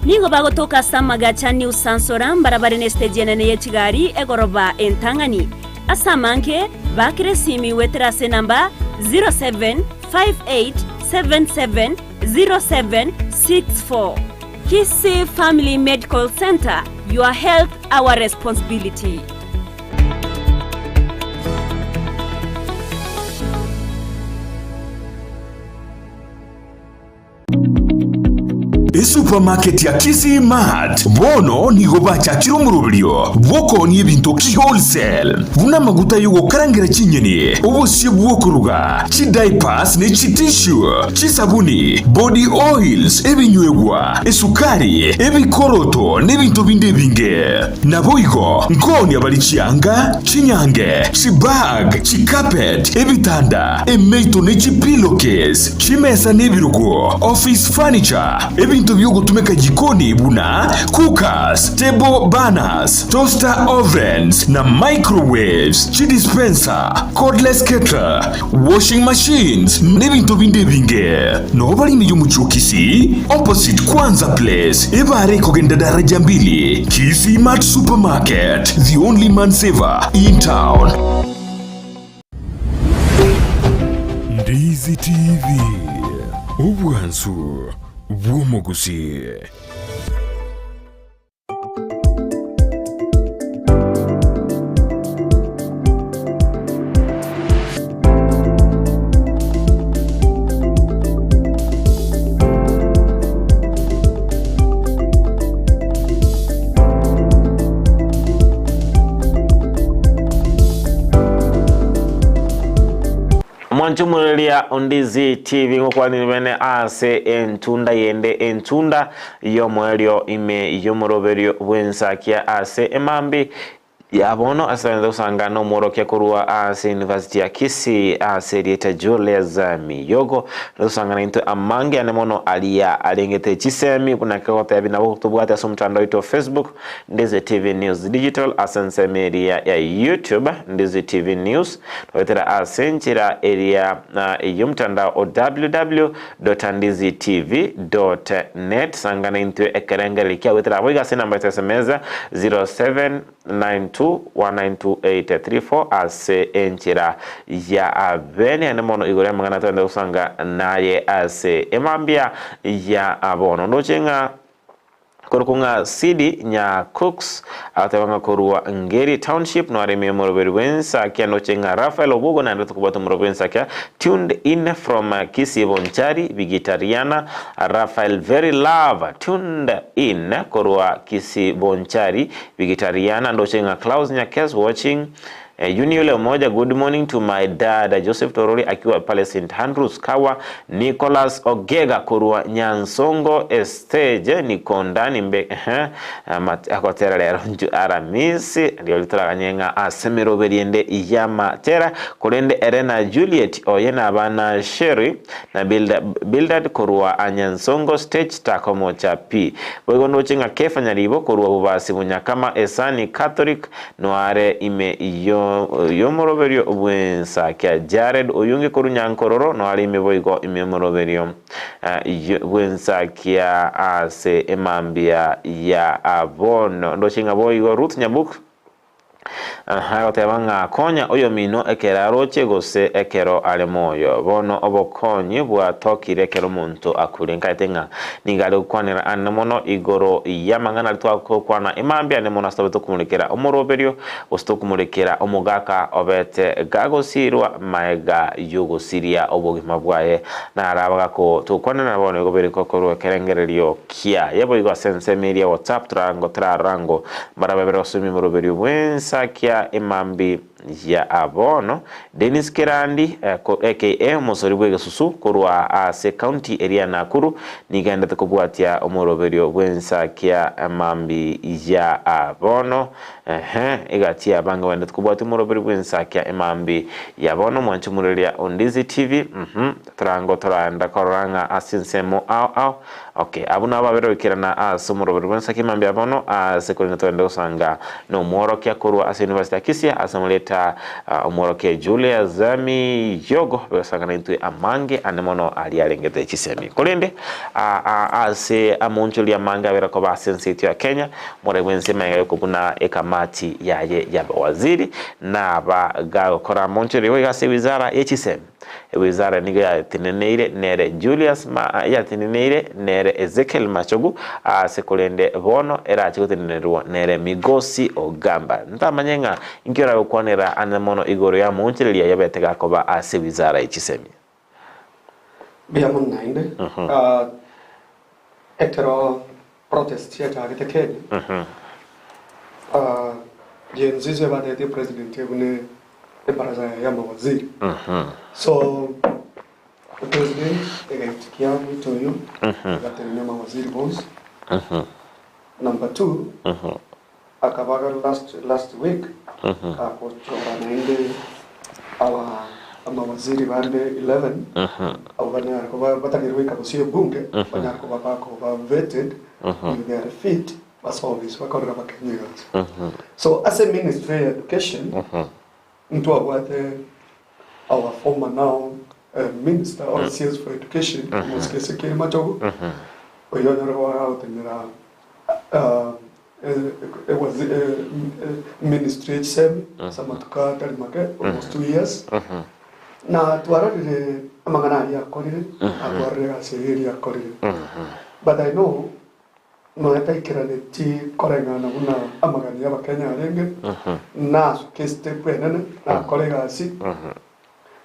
Nigo bagotoka ase amagacha New Sansora mbarabare nesiteji enene ye chigari egoroba entang'ani. Ase amange, baakera esimi goetera ase enamba 0758770764. Kisii Family Medical Centre, your health our responsibility. Esupamaketi ya Kisii Mart bono nigo bachakire omoroberio bw'okoonia ebinto ki-wholesale, buna amaguta y'ogokarangera chinyeni, obosie bw'okoruga, chidiapers ne chitissue, chisabuni, body oils, ebinywegwa, esukari, ebikoroto na ebinto binde ebinge. Naboigo nkoonia bare chianga, chinyange, chibag, chicarpet, ebitanda, emeito ne chipillowcase, Chimesa na ebirogo, office furniture, ebinto bi'ogotumeka jikoni buna cookers, table burners, toaster ovens na microwaves, chidispenser, cordless kettle, washing machines, n'ebinto binde ebinge. Noo bare ime y'omochie o Kisii, opposite Kwanza Place, ebare ekogenda daraja mbili, Kisii Mart Supermarket, the only man saver in town. Ndizi TV, obwansu bw'omogusii. Omonchumureria Ondizi TV ngokwanire bene ase entunda yende entunda y'omoerio ime y'omoroberio bw'ensakia ase emambi. Ya bono ase togende gosanga nomworokia korwa ase University ya Kisii ase erieta Julius Miyogo, togosanga naintwe amange ane mono aria arengete chisemi buna kegotebia nabo tobwate ase omotandao oito o Facebook Ndizi TV News Digital ase ensemo eria ya YouTube Ndizi TV News togoetera ase enchera eria y'omotandao o www.ndizitv.net sanga naintwe ekerengererio kia goetera abo iga ase enamba ya SMS 0792192834 ase enchera ya bene ane mono igoro y'amang'ana togende gosanga naye ase emambia ya bono ndoche ng'a Korokwo ng'a Sidi nya Cooks agateba ng'a korwa Ngeri Township noaremie omoroberi bw'ensakia ndoche ng'a Raphael Obugo naende tokobwata omoroberi bw'ensakia tuned in from Kisii Bonchari Bigitariana Raphael Very Love tuned in korwa Kisii Bonchari Bigitariana ndoche ng'a Klaus Nyakes watching Eyio yule omoja good morning to my dad Joseph Torori akiwa pale St Andrews Kawa, Nicholas Ogega korwa Nyansongo Estage Nikondani mbe ehe agotera rero nchu Aramisi rirorio toraganye ng'a ase emeroberi ende y'amatera korende ere na Juliet oye na abana Sherry na Bildad korwa Nyansongo Stage takomocha pi. Boigo ndoche ng'a Kefa Nyaribo korwa Bobasi Bunyakama Esani Catholic Noare ime y'omoroberio bw'ensakia. Jared oyonge korwa Nyankororo noare ime boigo ime y'omoroberio bw'ensakia ase emambia ya bono. Ndoche ng'a boigo Ruth Nyabuk agoteba ng'a konya oyomino ekero aroche gose ekero are moyo. Bono obokonyi bwatokire ekero omonto akure. Nkaete ng'a Nigo are gokwanera ane mono igoro y'amang'ana aria twagokwana emambia ane mono ase tobe tokomorekera omoroberio, gose tokomorekera omogaka obete gagosiirwa maega y'ogosiria obogima bwaye. Naro abagako togokwanera nabo nigo bere gokorwa ekerengererio kiaye. Boigo ase ensemo eria WhatsApp torarango torarango mbarabwo babere gosomia omoroberio bw'ensakia emambi Ya bono, Dennis Kerandi, aka omosori bw'egesusu korwa ase county eria ya Nakuru, nigo aendete kobwatia omoroberio bw'ensakia mambi ya bono. Ehe, egati y'abange baendete kobwatia omoroberio bw'ensakia emambi ya bono, mwanche omoreria o Ndizi TV, uhum, torango toraenda korora ng'a ase ensemo ao ao. Okay, abwo nabo babere goikerana ase omoroberi bw'ensaki mambia bono, ase korende togende gosanga nomworokia korwa ase University ya Kisii, ase amarieta omworokia Julius Miyogo, begosanga naintwe amange ande mono aria arengete chisemi. Korende ase amonchori amange abere koba ase ense yaito ya Kenya, morai bw'ense magega yokobuna ekamati yaye y'abawaziri, naba gagokora amonchori igo iga ase ewizara ye chisemi. Ewizara nigo yateneneire nere Julius ma yateneneire nere Ezekiel Machogu aase korende bono erache gotenenerwa nere Migosi Ogamba. Ntamanye ng'a inki oragokwanera ande mono igoro y'amoonchoreria yabete gakoba ase ewizara ye chisemi. Mbuya mono naende. Ekero protest chiachagete Kenya, Gen Zs ebatetie president ebune ebaraza yaye y'amawaziri. So president egaitikia mwito oyo egatenenia amawaziri bonsi. Number two, akabaga last last week agochora naende aba amawaziri bande 11 abo banyare koba batagere goika bosio ebunge banyare koba bakoba vetted if they are fit basobiswe bakorere abakenya egasi. So ase ministry ya education ntwabwate our former now minister or CS for education omosike Ezekiel Machogu oyio onyare koba agotenenera ministry ya chisemi ase amatuko atari make almost 2 years na twarorire amang'ana aria akorire na twarorire egasi eye eria akorire but I know nonya taikeranitie koreng'ana buna amagani ya abakenya arenge nasuke estep enene nakora egasi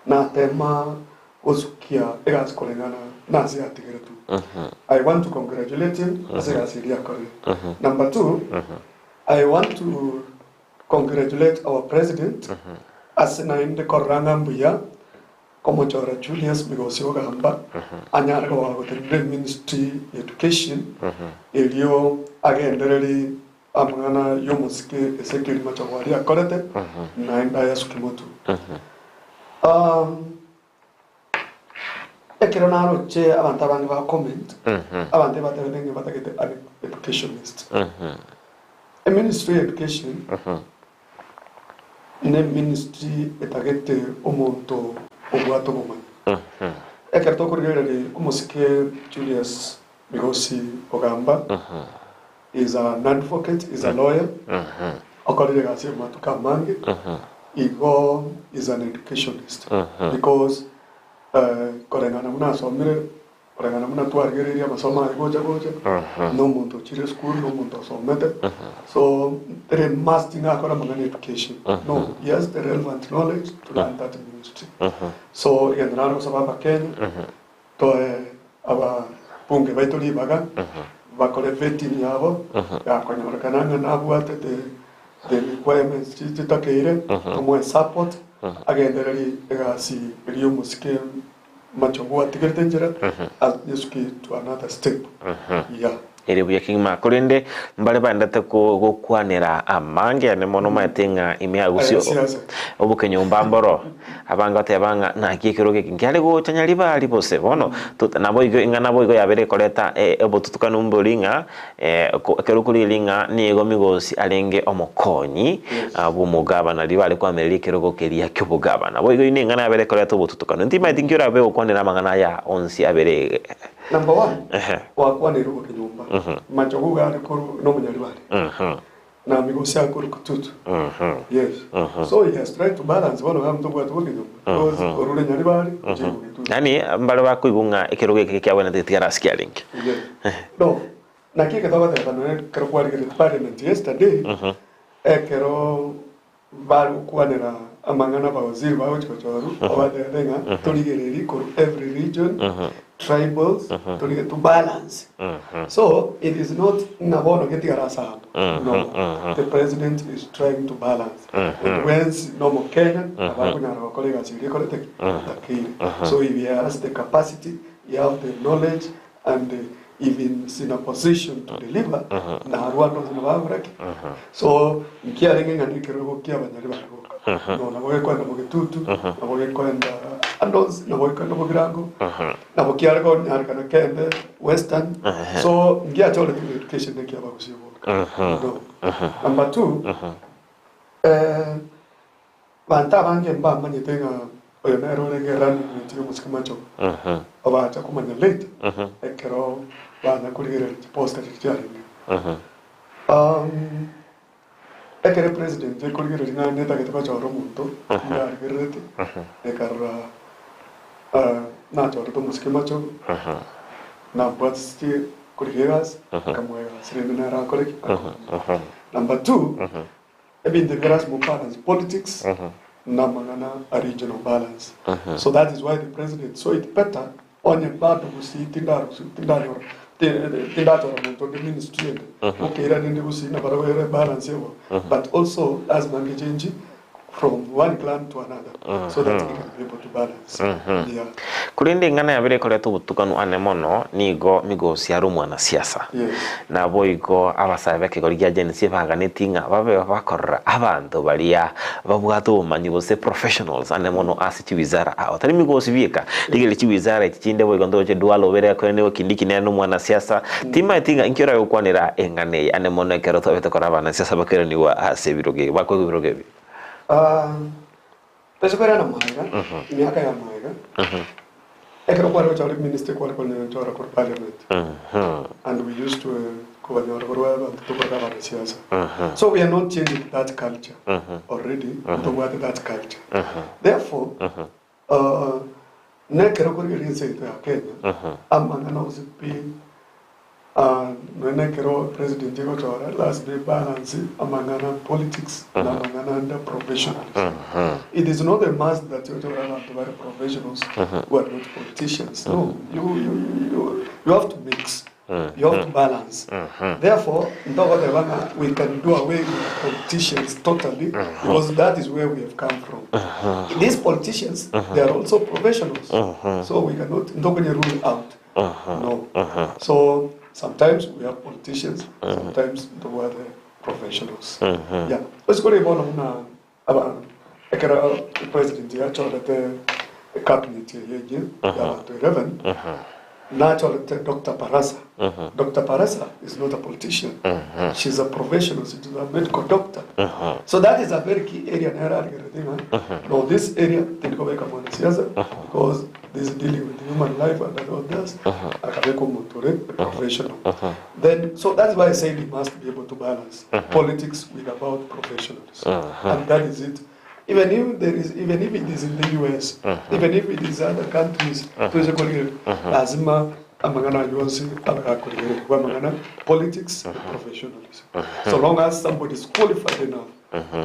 natema gosukia egasi koreng'ana nase yatigeretwe. I want to congratulate him ase egasi eria akorire. Number two, I want to congratulate our president ase naende korora ng'a mbuya komochora Julius Migosi Ogamba anyare koba gotenenera eministry ya education erio agendereri. Amang'ana y'omosike Ezekiel Machogu aria akorete, naende ayasuki motwe. Ekero naroche abanto abange ba comment, abanto ebatebete ng'a batagete an educationist. Eministry ya education ne ministry etagete omonto obwate obomanyi. Ekero tokorigereria omosike Julius Migosi Ogamba is an advocate, is a lawyer, okorire egasi amatuko amange, igo is an educationist because koreng'ana buna asomire, koreng'ana buna twarigereirie amasomo aye gocha gocha, na omonto ochire esukuru, na omonto osomete, so ere must ng'a akore amang'ana ya education, no, he has the relevant knowledge to run that ministry. So egento nare gosaba abakenya, Toe ababunge baito ribaga bakore vetting yabo yakonyorekana ng'a nabwate the the requirements chitakeire tomoe support agendererie egasi eria omosike Machogu atigerete enchera ayesuke to another step yeah. Ere buya kegima. Korende mbare baendete gokwanera amange ane mono omanyete ng'a ime ya gusii obokenyomba mboro. Abange bateba ng'a naki ekerogo eke nkiare gocha nyaribari bose. Bono naboigo ing'a naboigo yabeire ekoreta obotutukanu mbori ng'a ekero korigereria ng'a nigo Migosi arenge omokonyi bw'omogabana riria bare koamereria ekerogo keria ki'obogabana. Boigo eyio neng'ana yabeire ekoreta obotutukanu. Ntimaeti nki orabe gokwanera amang'ana aya onsi abere. Number one, gwakwaneire obokenyomba, machogu iga are korwa nomonyaribari, na migosi akorwa kututu. Yes. So he has tried to balance bono iga ntobwate obokenyomba, because orure nyaribari ochire bogetutu. Yaani mbare bakoigwa ng'a ekerogo eke kiabwenerete getigare ase kiarenge. Yes. No, naki eke togoteba nonye ekero kwarigeretie parliament yesterday, ekero Bare gokwanera amang'ana abawaziri bagochia gochorwa, obatebete ng'a torigererie korwa every region, tribals, torige to balance. So it is not ng'a bono getigare ase amo, no, the president is trying to balance. And bwensi na omokenya nabo akonyara gokora egasi eria ekorete ki? Etakeire. So if he has the capacity, he have the knowledge and if he is in a position to deliver, narwo ande onsi nabo agokora ki? So nkiarenge ng'a nekerogo kia abanyari bare boka. No, nabo gekoenda bogetutu, nabo gekoenda ande onsi, nabo gekoenda bogirango, nabo kiare konyarekana kende western. So ngiachorete ng'a education nekia abagusia boka. No. Number two, Abanto abange mbamanyete ng'a oyo nere orenge running mate y'omosike Machogu, babacha komanya later ekero banya korigereria chiposter chiria chiarenge. Ekero epresident ekorigereria ng'a netagete gochora omonto, nigo arigererete, ekarora nachorete omosike Machogu, nabwatisitie korigia egasi, nkamoa egasi rende nere akore ki? Akonye. Number two, Ebinto ebi lasima obalance politics na amang'ana a regional balance. So that is why the president saw it better onye bado gusii tindarusia tindanyora tindachora monto onde ministry ende okeirania inde gusii nabarabwo ere balance ebo but also lasima ngechenji from one clan to another so that he can be able to balance. Yeah. Korende eng'ana yabere ekoreta obotukanu ane mono nigo Migosi are omwanasiasa. Naboigo abasae b'ekegori gia Gen Z baganetie ng'a babe bakorora abanto baria babwate obomanyi gose professionals ane mono ase chiwizara ao. Tari Migosi bieka, rigereria chiwizara echi chinde boigo ntoche Duale obere akoenewe Kindiki nere nomwanasiasa. Timaeti ng'a inki orabe gokwanera eng'ana eye ane mono ekero twabete korora abanasiasa bakoiranigwa ase ebirogo ebi, bakoegwa ebirogo ebi. Ase koirana magega, emiaka ya magega, ekero kware gochora eministry kware konyora korwa parliament and we used to kobanyora korwa abanto tokorora abanasiasa. So we are not changing that culture already, ntobwate that culture. Therefore, nekero okorigereria ense yaito ya Kenya, amang'ana onsi pi Nonya nekero president egochora lasima ebalance amang'ana politics na amang'ana ande professionalism. It is not a must that ochore abanto bare professionals who are not politicians. No, you, you, you, you have to mix. You have to balance. Therefore, ntogoteba ng'a we can do away with politicians totally because that is where we have come from. These politicians, they are also professionals. So we cannot ntokonye rule out. No. So sometimes we have politicians, sometimes ntobwate professionals. Yeah. Ase kore bono buna aba ekero president yachorete cabinet eye eye ya abanto 11 nachorete Doctor Barasa. Doctor Barasa is not a politician. She's a professional, she's a medical doctor. So that is a very key area nere arigereretie ng'a no this area tindi kobeka mwanasiasa because this is dealing with human life and all this akabeka omonto ore a professional. Then so that's why I said you must be able to balance politics with about professionalism. And that is it. Even if there is even if it is in the US, even if it is other countries, toise korigereria, lazima amang'ana aywo onsi abe gakorigererigwa amang'ana politics and professionalism. So long as somebody is qualified enough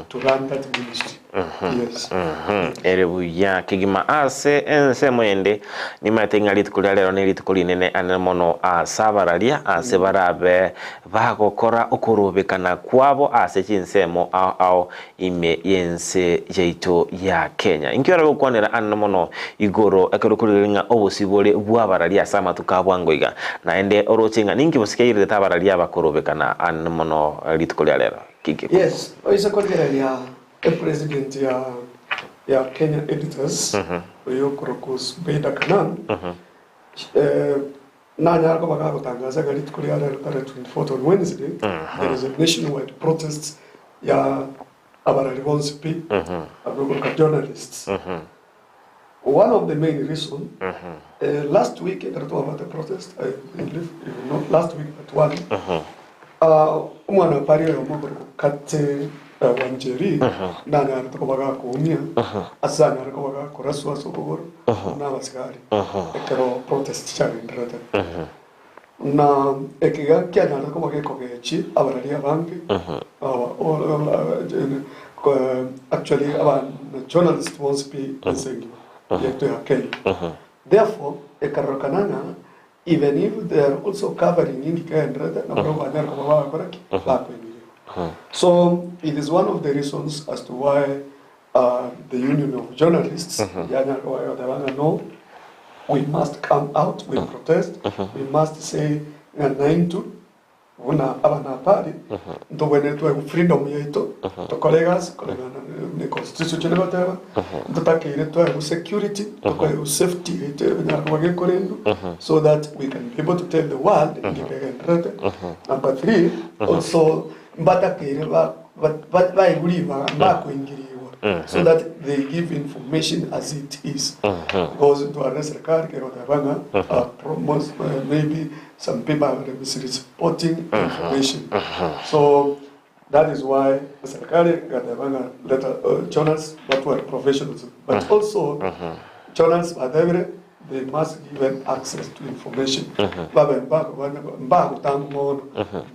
to run that ministry. Yes. Ere buya kegima ase ensemo ende nimaete ng'a rituko ria rero nerituko rinene anene mono ase abararia ase barabe bagokora okorobekana kwabo ase chinsemo ao ao ime y'ense yaito ya Kenya. Inki orabe gokwanera anene mono igoro ekero okorigereria ng'a obosibore bw'abararia ase amatuko a bwango iga, naende oroche ng'a ninki bosike airerete abararia aba korobekana anene mono rituko ria rero? Kiki. Yes, oise korigereria epresident ya ya Kenya Editors oyo okorokwa Zubeida Kanan, Nanyare koba gagotangaza ng'a rituko ria rero tarehe 24 on Wednesday, there is a nationwide protest ya abarari bonsi pi, abwo okoroka journalists. One of the main reason, last week ekero twabate protest, I believe if not last week but one, omwana pari oyomo okorokwa Kate Wanjeri, nanyarete koba gakoumia, ase anyare koba gakoraswa ase okogoro na abasigari ekero protest chiagendererete. Na ekiga kianyarete koba gekogechi abarari abange, actually aba journalist bonsi pi ense engima yaito ya Kenya. Therefore, ekarorokana ng'a even if they are also covering inki kegendererete, nabarabwo banyare koba bagokora ki? Bakoinyoriwa. So it is one of the reasons as to why the Union of Journalists yanyara koba egoteba ng'a no, we must come out, we protest, we must say ng'a naintwe Buna abanapari, ntobwenerete twaigwa freedom yaito, tokore egasi koreng'ana ne constitution eria egoteba, ntotakeire twaigwa security, tokoegwa safety yaito enyare koba gekorendwa, so that we can be able to tell the world inki kegendererete. Number three, also mbatakeire ba ba baigwe ribaga mbakoingiriwa so that they give information as it is. Because ntwarire eserikari kegoteba ng'a promos maybe Some people are misreporting information. So that is why serikali egateba ng'a leta journalists batware professionalism. But also journalists batebire they must given access to information. Babe mbagotangwa mono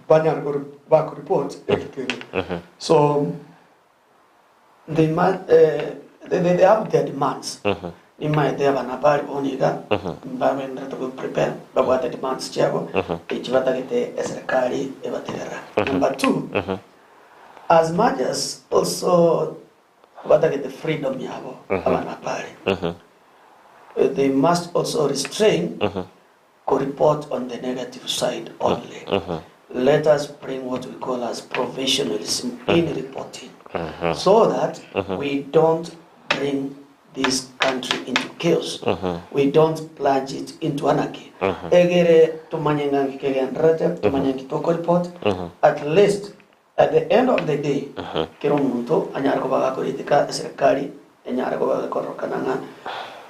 banyare bakoreport eke kere. So They must, they, they have their demands. Nimaete abana bare bono iga, mbagenderete go prepare, babwate demands chiabo, echi batagete eserikari ebategerera. Number two, as much as also batagete freedom yabo abana bare, they must also restrain ko report on the negative side only. Let us bring what we call as professionalism in reporting so that we don't bring this country into chaos. We don't plunge it into anarchy. Egere tomanye ng'a nki kegendererete, tomanye nki toko report, at least at the end of the day, kera omonto anyare koba gakoritika eserikari enyare koba gekororokana ng'a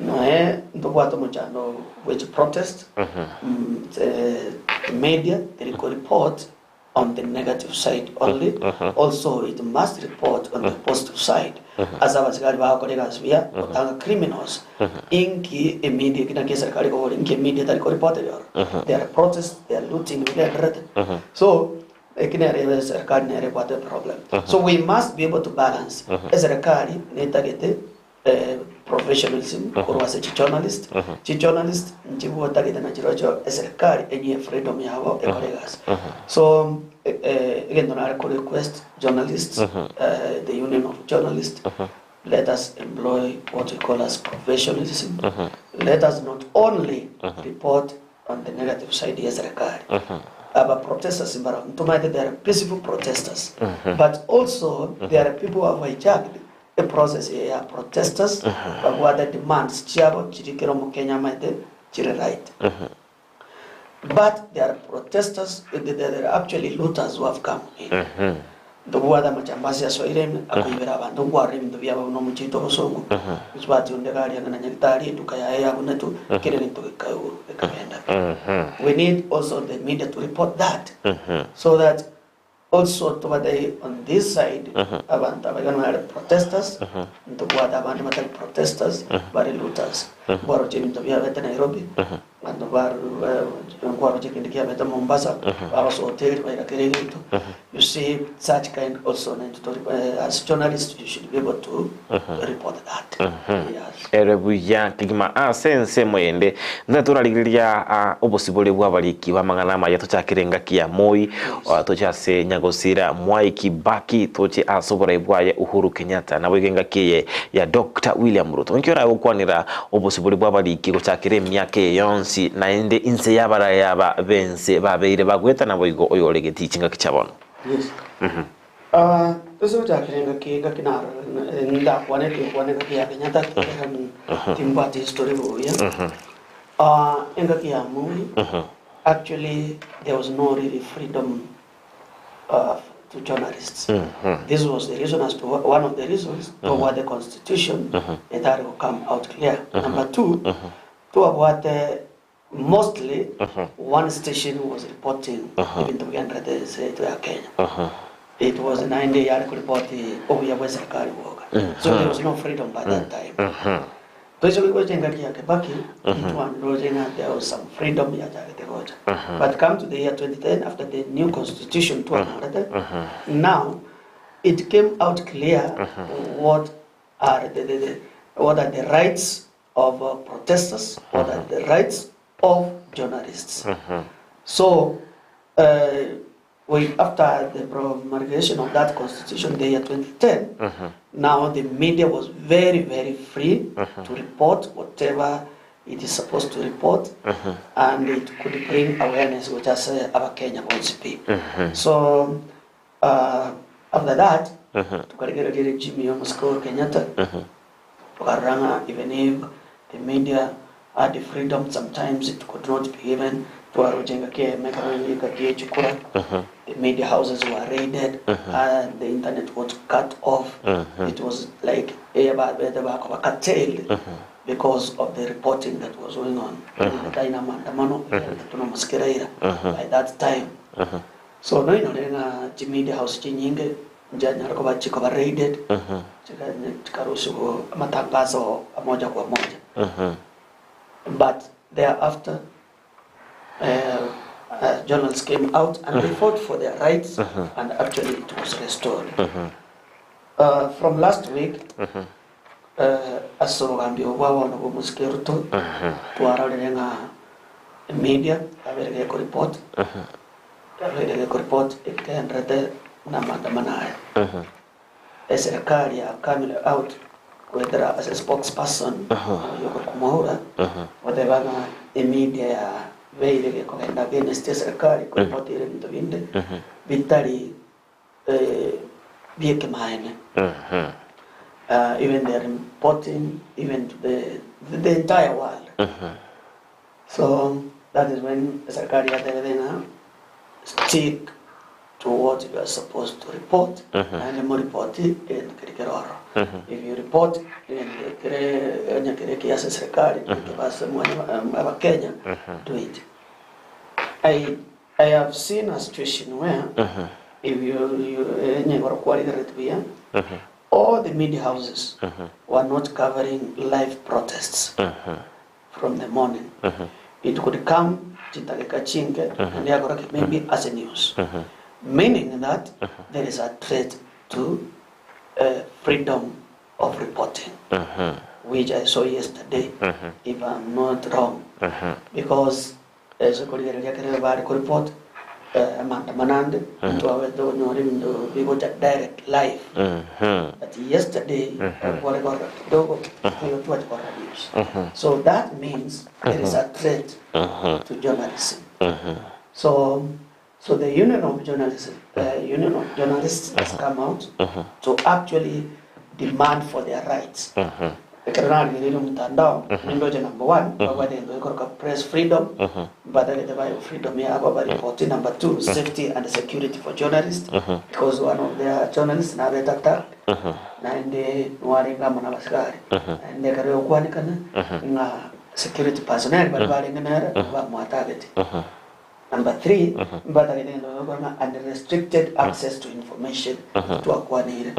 noe ntobwate omochando bwe chiprotest, the media teri ko report on the negative side only, also it must report on the positive side. Ase abasigari bagokora egasi buya, gotanga criminals, inki emedia eki naki eserikari ekobori, inki emedia etari koreport ebioro. There are protests, there are looting bigendererete. So, eki nere eserikari nere ebwate eproblem. So we must be able to balance. Eserikari netagete professionalism korwa ase chijournalist, chijournalist nchibwatagete na chirochio eserikari enyie freedom yabo ekore egasi. So egento nare ko request journalists, the union of journalists, let us employ what we call as professionalism. Let us not only report on the negative side ya eserikari. Aba protesters mbaro ntomaete they are peaceful protesters but also there are people who have hijacked e process eye ya protesters babwate demands chiabo chiri kera omokenya amaete chire right but there are protesters there are actually looters who have come in ntobwate amachambasi asoire ime akoibera abanto nkwarora ebinto biabo buna omochie oito obosongo mosubati onde iga aria ang'e na nyagetari eduka yaye yabunetwe kera egento gekagenda we need also the media to report that so that also tobatebie on this side abanto aba iga nibare protesters ntobwate abande batari protesters bare looters nkwaroche ebinto biabete Nairobi abanto nkwaroche kende kiabete Mombasa bagosoa hoteli baira kera egento you see such kind also naintwe tori as journalists you should be able to report that yes. Ere buya kegima ase ensemo ende, Ntari torarigereria obosibore bw'abariki b'amang'ana amaya tochakere engaki ya Moi, toche ase Nyagosira Mwai Kibaki, toche ase oborai bwaye Uhuru Kenyatta, naboigo engaki eye ya Doctor William Ruto. Inki oragokwanera obosibore bw'abariki gochakera emiaka eye yonsi naende inse y'abarai aba b'ense babeire bagweta naboigo oyore getii chingaki chia bono? Yes. Ase gochakera engaki engaki naro ndakwanete nkwane engaki ya Kenyatta ekiagera timbwati history buya. Engaki ya Moi actually there was no really freedom to journalists. This was the reason as to one of the reasons tobwate constitution etari go come out clear. Number two, twabwate Mostly one station was reporting ebinto bigenderete ense yaito ya Kenya. It was naende yare koripoti obuya bwa eserikari bwoka. So there was no freedom by that time. Toise gocha engaki ya Kibaki, ntwanroche ng'a there was some freedom yachagete gocha. But come to the year 2010 after the new constitution twanyorete, now it came out clear what are the, the, the what are the rights of protesters, what are the rights of journalists. So we, after the promulgation of that constitution, the year 2010, now the media was very, very free to report whatever it is supposed to report and it could bring awareness which ase abakenya bonsi pi. So after that tukarigereria regime ya omosike Uhuru Kenyatta tukarora ng'a even if the media had freedom sometimes it could not be given twaroche engaki eyemo ekero engaki ya chikura the media houses were raided and the internet was cut off it was like ebabete bakoba curtailed because of the reporting that was going on tari na maandamano ekiagera na omosike Raila by that time So noinore ng'a chimedia house chinyinge nchianyare koba chikoba raided, chikarusigwa amatangazo a moja kwa moja. But thereafter journalists came out and they fought for their rights and actually it was restored. From last week ase obogambi obo bwa bono bwa omosike Ruto twarorire ng'a emedia yabeire gekoreport yabeire gekoreport ekegenderete buna amaandamano aya. Eserekari ya coming out goetera ase spokesperson oyio okorokwa Mwaura goteba ng'a emedia yabeire gekogenda against eserekari korepotire ebinto binde bitari bi'ekemaene. Even they are reporting even to the, the entire world. So that is when serikali yatebete ng'a stick to what you are supposed to report naende moripoti egento keria kere ororo. If you report egento kere onye kere ekiya ase serikali ekebe ase mwanya abakenya do it. I I have seen a situation where if you, you onye igoro kwarigerereti buya all the media houses were not covering live protests from the morning. It could come chidakika chinke naende yakora ki maybe as a news. Meaning that there is a threat to freedom of reporting which I saw yesterday if I'm not wrong because Ase korigereria ekero bare koreport amaandamano ande, ntwabete konyora ebinto bigocha direct live. But yesterday, kware korora kidogo, nigo twacha korora news. So that means there is a threat to journalism. So So the Union of Journalists, Union of Journalists has come out to actually demand for their rights. Ekero narigereire omotandao, nindoche number one, babwate egento gekoroka press freedom, mbatagete bae freedom yabo baripoti. Number two, safety and security for journalists, because one of their journalists nabete attacked, naende nwarenge amo nabasigari. Naende ekero egokwanekana, ng'a security personnel baria barenge nere, bamoatagete. Number 3, mbatagete egento gekorwa ng'a unrestricted access to information, twakwaneire.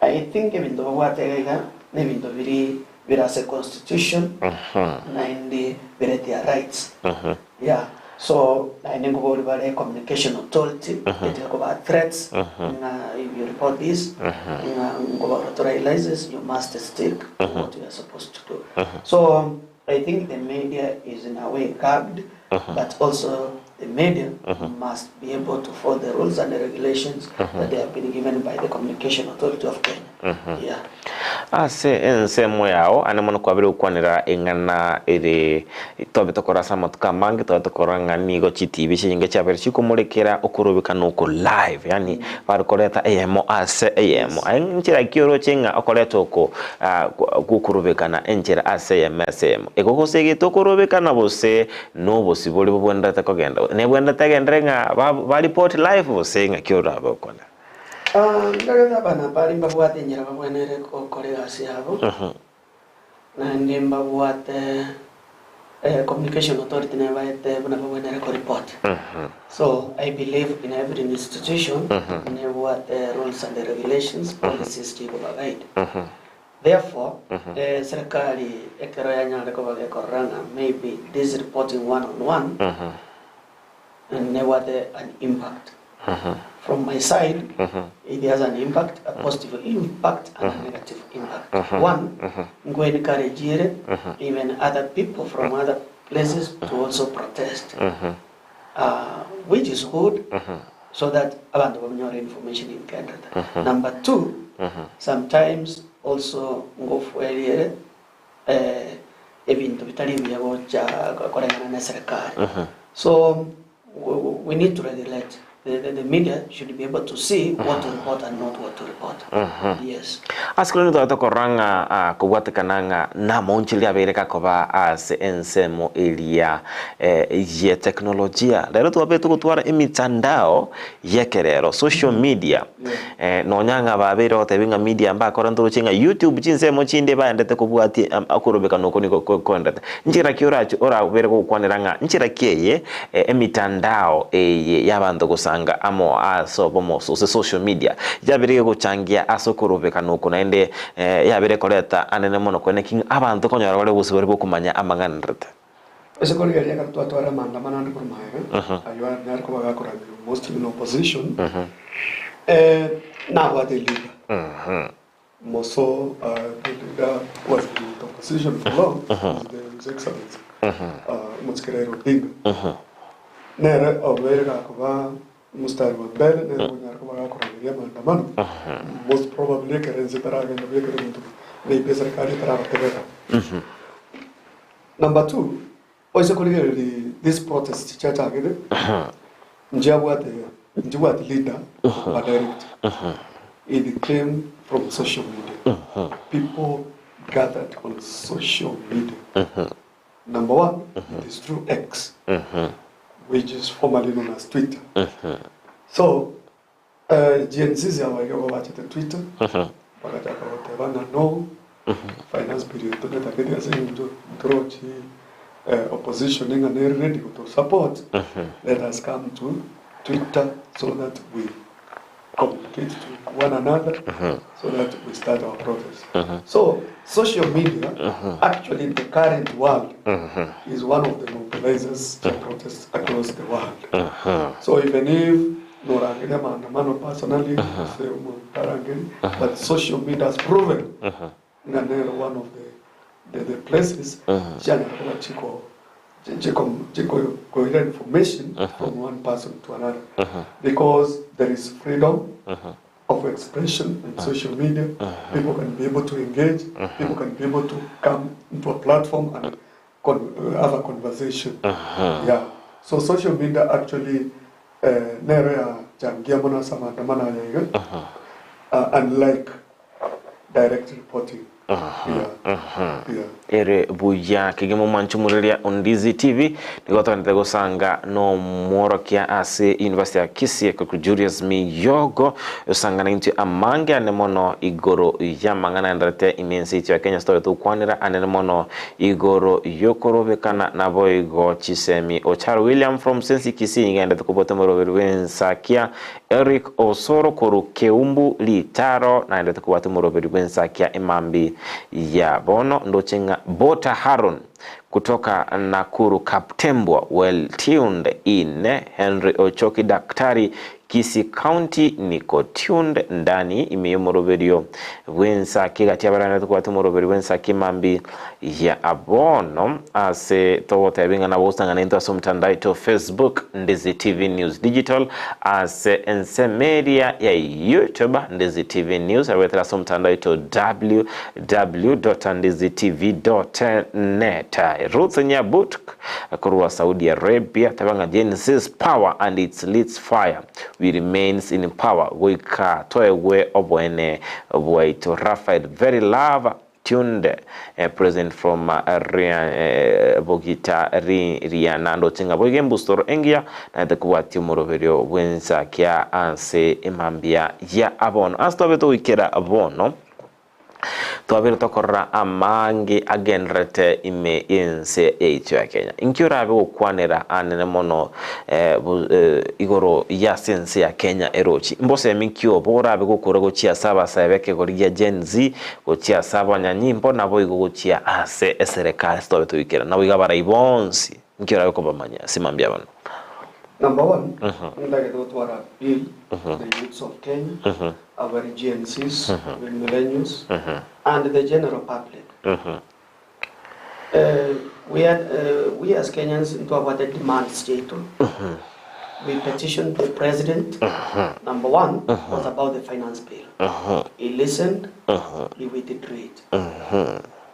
I think ebinto babwate iga iga nebinto biri bire ase constitution naende bire their rights. Yeah, so naende nkobori bare communication authority etige kobaa threats ng'a if you report this ng'a nkobaura tora license you must stick to what you are supposed to do. So I think the media is in a way gagged but also the media must be able to follow the rules and the regulations that they have been given by the Communication Authority of Kenya. Yeah. Ase ensemo yao, ane mono kwabire gokwanera eng'ana ere tobe tokora ase amatuko amange, tobe tokora ng'a nigo chitibi chinyinge chiabeire chikomorekera okorobekana oko live, yaani bare koreta eyemo ase eyemo. Aye nchera ki oroche ng'a okoreta oko gokorobekana enchera ase eyemo ase eyemo? Ego gose egete okorobekana gose nobosibore bobwenerete kogenda? Nebwenerete egenderere ng'a ba report live gose ng'aki orabe okore? Ndagete abana baria mbabwate enchera babwenerete gokora egasi yabo, naende mbabwate Communication Authority nebaete buna babwenerete koreport. So I believe in every institution nebwate rules and regulations, policies chikoba guide. Therefore, serikali ekero yanyarire koba gekorora ng'a maybe this reporting one on one nebwate an impact. From my side, it has an impact, a positive impact and a negative impact. One, nko encourage ere even other people from other places to also protest, which is good so that abanto banyore information inkenderete. Number two, sometimes also ngofueria ere ebinto bitari ebiya gocha koreng'ana na eserekari. So we need to regulate. The, the, the media should be able to see what to report and not what to report. Yes. Ase korende tware tokorora ng'a ah, kobwatekana ng'a namauncheri abeire gakoba ase ensemo eria eh, ye teknolojia. Rero twabeire togotwara emitandao y'ekerero, social media. Eh, nonya ng'a babeire gotebi ng'a media mbakore ntoroche ng'a YouTube chinsemo chinde baendete kobwatia am- okorobekana okwo nigo ko- koendete. Nchera ki orache orabere gokwanera ng'a nchera ki eye eh, emitandao eye y'abanto gosanga amo ase obomo gose social media yabere gegochangia ase okorobekana oko naende eh, yabere koreta anene mono koene ki ng'a abanto konyora bare obosibore bw'okomanya amang'anerete. Ase korigereria ekero twatwara amaandamano ande korwa magega, ayio anyare koba gakorangerwa mostly na opposition, nabwate leader. Moso the leader who has been with opposition for long is the His Excellency Omochike Raila Odinga. Nere obeire gakoba omostari wa mbere, nere onyare koba gakorangeria amaandamano, most probably ekero ense etaragenda buya ekero ebinto maybe eserikari etarabategerera. Number 2, oise korigereria this protest chiachagete, nchiabwate nchibwati leader okoba direct. It came from social media. People gathered on social media. Number 1, it is through X, which is formerly known as Twitter. So, Gen Zs aba iga bachete Twitter, bagachaka goteba ng'a no, finance bill eye tometagete ase eng'encho ntorochi opposition ng'a nere ready goto support, let us come to Twitter so that we communicate to one another so that we start our protest. So social media actually in the current world is one of the mobilizers to protest across the world. So even if Norangeria amaandamano personally gose omonto tarangeria but social media has proven ng'a nero one of the the places chianyara koba chiko chiko chiko koira information from one person to another because there is freedom of expression in social media people can be able to engage people can be able to come into a platform and con have a conversation yeah so social media actually. Nero yachangia mono ase amaandamano aya iga, unlike direct reporting. Yeah. Yeah. Ere buya kegima omwanchi omoreria o Ndizi TV nigo togenderete gosanga nomworokia ase University ya Kisii ekoroku Julius Miyogo osanga naintwe amange ane mono igoro y'amang'ana aenderete ime ense yaito ya Kenya ase tobe togokwanera anene mono igoro yokorobekana naboigo chisemi Ocharo William from Sensi Kisii nigo aenderete kobwata omoroberi bw'ensakia Eric Osoro korwa Keumbu Ritaro naenderete kobwata omoroberi bw'ensakia emambi ya bono ndoche ng'a Bota Haron kutoka Nakuru Kaptembwa well tuned in Henry Ochoki Daktari Kisii County niko tuned ndani ime y'omoroberio bw'ensaki gati abaranete kobwata omoroberi bw'ensaki emambi ya bono ase togotebia ng'a nabo gosang'ana intwe ase omotandao oito Facebook Ndizi TV News Digital ase ensemo eria ya YouTube Ndizi TV News agoetera ase omotandao oito www.ndizitv.net Ruth Nyabutk korwa Saudi Arabia teba ng'a Genesis power and its leads fire we remains in power goika toegwe oboene bwaito Raphael very love tuned present from Bogita Riana ndoche ng'a boigo embusuro engiya naete kobwatia omoroberio bw'ensakia ase emambia ya abono ase twabe togoikera bono. Twabeire tokorora amange agendererete ime y'ense yaito ya Kenya. Inki orabe gokwanera anene mono igoro y'ase ense ya Kenya erochi? Mbosemi ki obo orabe gokora gochia ase abasae b'ekegori gia Gen Z, gochia ase abanyanyimbo, naboigo gochia ase eserekari ase twabe toikera, naboigo abarai bonsi, inki orabe kobamanya ase mambia bono? Number one, ntagete gotwara appeal to the youths of Kenya, abare Gen Zs, the millennials, and the general public. We are, we as Kenyans ntwabwate demands chiaito. We petitioned the president. Number one was about the finance bill. He listened, he withdrew it.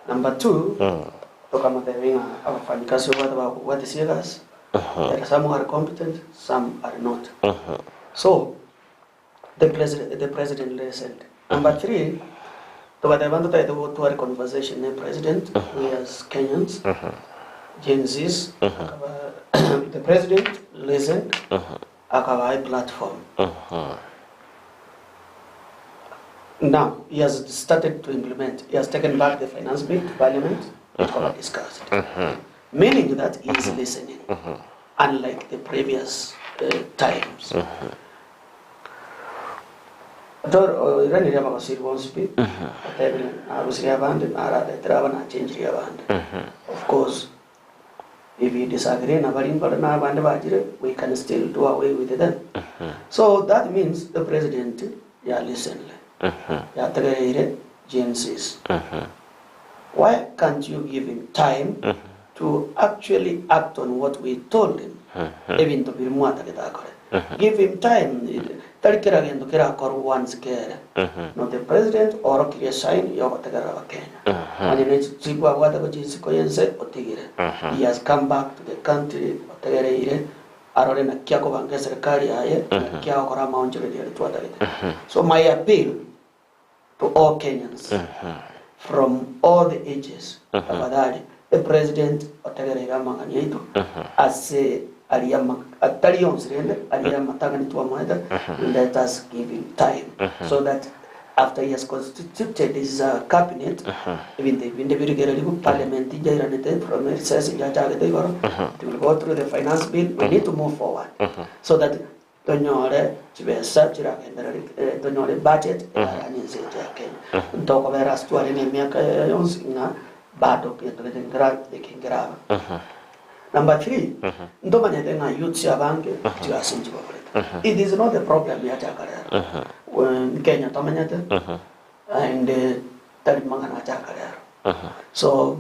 Number two, tokamotebia ng'a abafanyikazi obwate bakobwatisia egasi, There are some who are competent, some are not. So, the president, the president listened. Number 3, togateba ntotagete gotware conversation ne president, we as Kenyans, Gen Zs, akaba the president listened, akabaha eplatform. Now, he has started to implement. He has taken back the finance bill to parliament, it got discussed. Meaning that he is listening, unlike the previous times. Oiraneria abagosiri bonsi pi, otebire narusirie abande, nararetere aba, nachengirie abande. Of course, if you disagree na baria mbare na abande bachire, we can still do away with them. So that means the president ya listened, yategereire Gen Zs. Why can't you give him time to actually act on what we told him? Ebinto biria mwatagete akore. Give him time. Tari kera gento kerakorwe once kere. No the president orokirie sign yogotegerera abakenya. Onye ne chibwa abwate gochia isiko y'ense otigire. He has come back to the country otegereire arore naki akobanga eserikari yaye, naki agokora amaonchoreria aria twatagete. So my appeal to all Kenyans from all the ages tafadhali the president otegereire amang'ani aito ase aria ama atari onsi rende aria amatang'ani twamoete let us give him time so that after he has constituted his cabinet ebinto ebi binde birigererigwe parliament njairanete from recess njachagete igoro it will go through the finance bill we need to move forward so that Tonyore chibesa chiragenderere, tonyore ebudget eraranie ense yaito ya Kenya. Ntokobera ase tware na emiaka eye yonsi ng'a bado gento gete nkera eke nkeraba. Number three, ntomanyete ng'a youths abange chigasi nchibakorete. It is not a problem yachaka rero. Kenya tomenyete and tari mang'ana achaka rero. So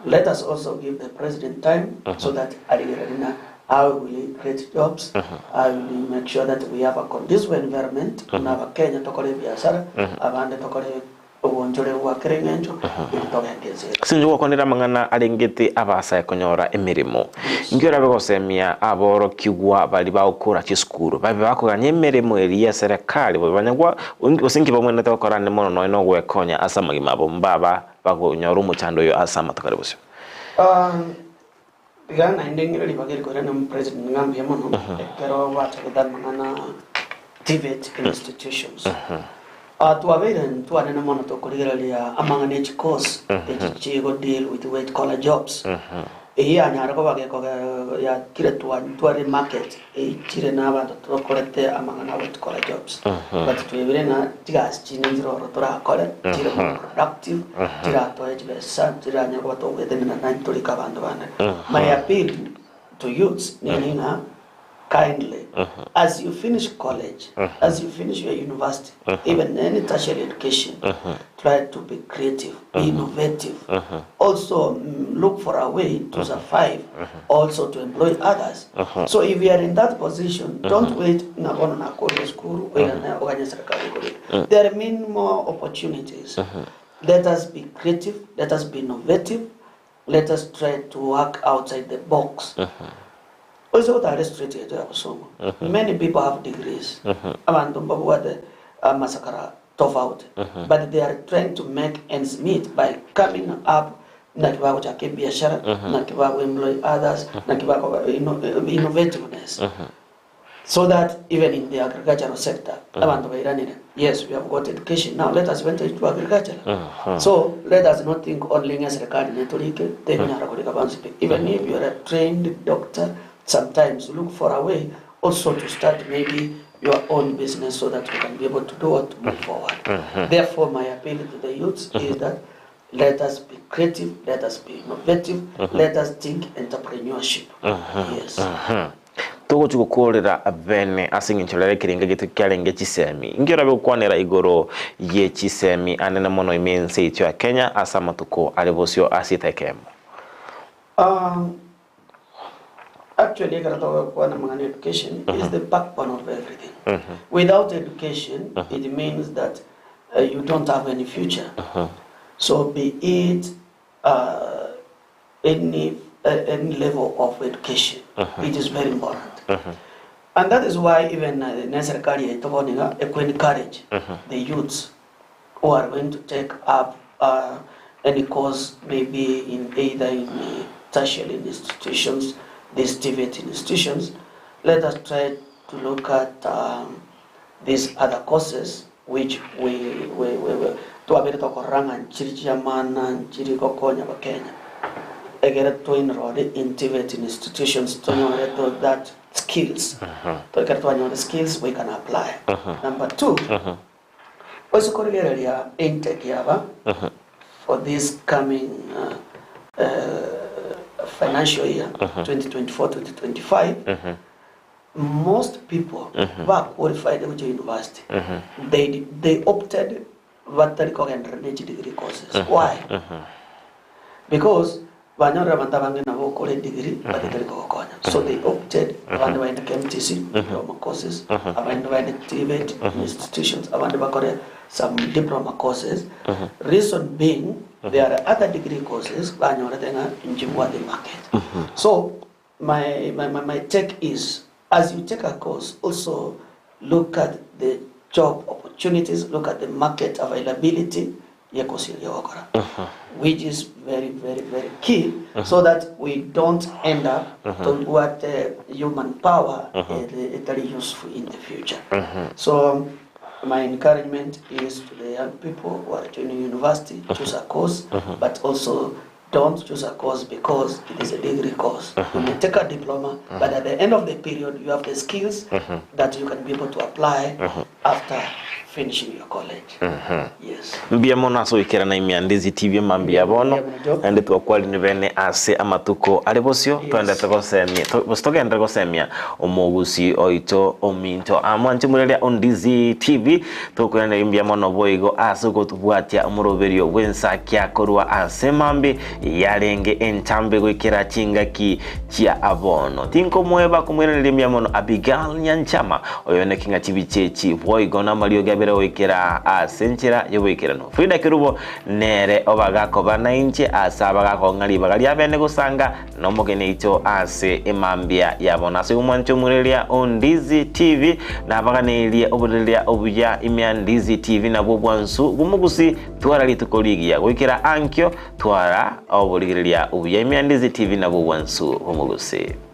Let us also give the president time so that arigererie na how will he create jobs, how will he make sure that we have a conducive environment buna abakenya tokore ebiasara, abande tokore Oboonchore bwa kera eng'encho, erio togende ense ere. Ase inche gokwanera amang'ana arengete abasae konyora emeremo, inki orabe gosemia aborokigwa baria bagokora chisukuru, babe bakogania emeremo eria ya serekari bobe banyagwa, gose inki bamwenerete gokora ande mono nonya nogwekonya ase amagima abo mbaba bakonyora omochando oyo ase amatuko are bosio? Tiga naende ng'ire ribaga eri koirana omopresident ng'a mbuya mono ekero bachagete amang'ana TVET institutions. Ah, twabeire ntwanene mono tokorigereria amang'ana e chicourse echi chigo deal with white collar jobs. Eyio yanyare koba gekoge yakire twa tware market eichire na abanto tokorete amang'ana a white collar jobs. But twebire ng'a chigasi chinde nchire ororo torakore chire more productive chiratoe chibesa chiranyare koba togoetenena naintwe torike abanto bande. My appeal to youths neri ng'a kindly as you finish college, as you finish your university, even any tertiary education, try to be creative, be innovative. Also look for a way to survive, also to employ others. So if you are in that position, don't wait ng'a bono nakorire esukuru oirane oganye serikali ekorire. There are many more opportunities. Let us be creative, let us be innovative, let us try to work outside the box. Oise gotara estreet yaito ya Bosongo, many people have degrees. Abanto mbabwate amasakara tofauti, but they are trying to make ends meet by coming up naki bagochaka ebiashara, naki bago employ others, naki bakoba innovativeness. So that even in the agricultural sector, abanto bairanire, yes we have got education, now let us venture into agriculture. So let us not think only ng'a eserekari netorike, tekonyara korika bonsi pi. Even if you are a trained doctor, sometimes look for a way also to start maybe your own business so that you can be able to do what, to move forward. Therefore my appeal to the youths is that let us be creative, let us be innovative, let us think entrepreneurship. Yes. Togochia gokoorera bene ase engencho rero ekerengo egento kiarenge chisemi. Inki orabe gokwanera igoro ye chisemi anene mono ime ense yaito ya Kenya ase amatuko are bosio ase etaika eyemo? Actually ekero togokwana amang'ana education is the backbone of everything. Without education it means that you don't have any future. So be it any any level of education it is very important. And that is why even ne serikali yaito bono iga eko encourage the youths who are going to take up any course maybe in either in tertiary institutions, these TVET institutions, let us try to look at these other courses which we we we we twabeire tokorora ng'a nchiri chiamana nchiri gokonya abakenya egere to enroll in TVET institutions tonyore to that skills ekero twanyore skills we can apply. Number two, Ase korigereria intake yaba for this coming financial year 2024-2025, most people ba qualified gochia university they they opted batari kogenderera ne chidegree courses. Why? Because banyorire abanto abange nabo okore edegree but etari kogokonya. So they opted abande bagende KMTC diploma courses, abande bagende TVET institutions, abande bakore some diploma courses. Reason being there are other degree courses banyorete ng'a nchibwate market. So my, my, my, my take is as you take a course also look at the job opportunities, look at the market availability ye course eria ogokora which is very very very key so that we don't end up tobwate human power ere etari useful in the future. So my encouragement is to the young people who are joining university, choose a course, but also don't choose a course because it is a degree course. You may take a diploma, but at the end of the period, you have the skills that you can be able to apply after finishing your college. Yes. Mbuya mono ase goikerana ime ya Ndizi TV mambia bono naende twakwarire bene ase amatuko are bosio toendete gosemia to, gose togenderere gosemia omogusi oito ominto amwanche moreria o Ndizi TV Tokoiraneria mbuya mono boigo ase ogotobwatia omoroberio bw'ensakia korwa ase mambi yarenge entambe goikera chingaki chia bono. Tinkomoeba komoiraneria mbuya mono Abigail Nyanchama, oyo naki ng'a chibicha echi boigo namariogi abere. yabere goikera ase enchera y'oboikeranu. Frida Kerubo nere obagakoba nainche ase abagakong'a ribaga ria bene gosanga nomogeni oito ase emambia ya bono. Ase igo mwanche omoreria o Ndizi TV nabaganeirie oborereria obuya ime ya Ndizi TV nabwo obwansu bw'omogusi twara rituko rigiya goikera ankio twara oborigereria obuya ime ya Ndizi TV nabwo obwansu bw'omogusi.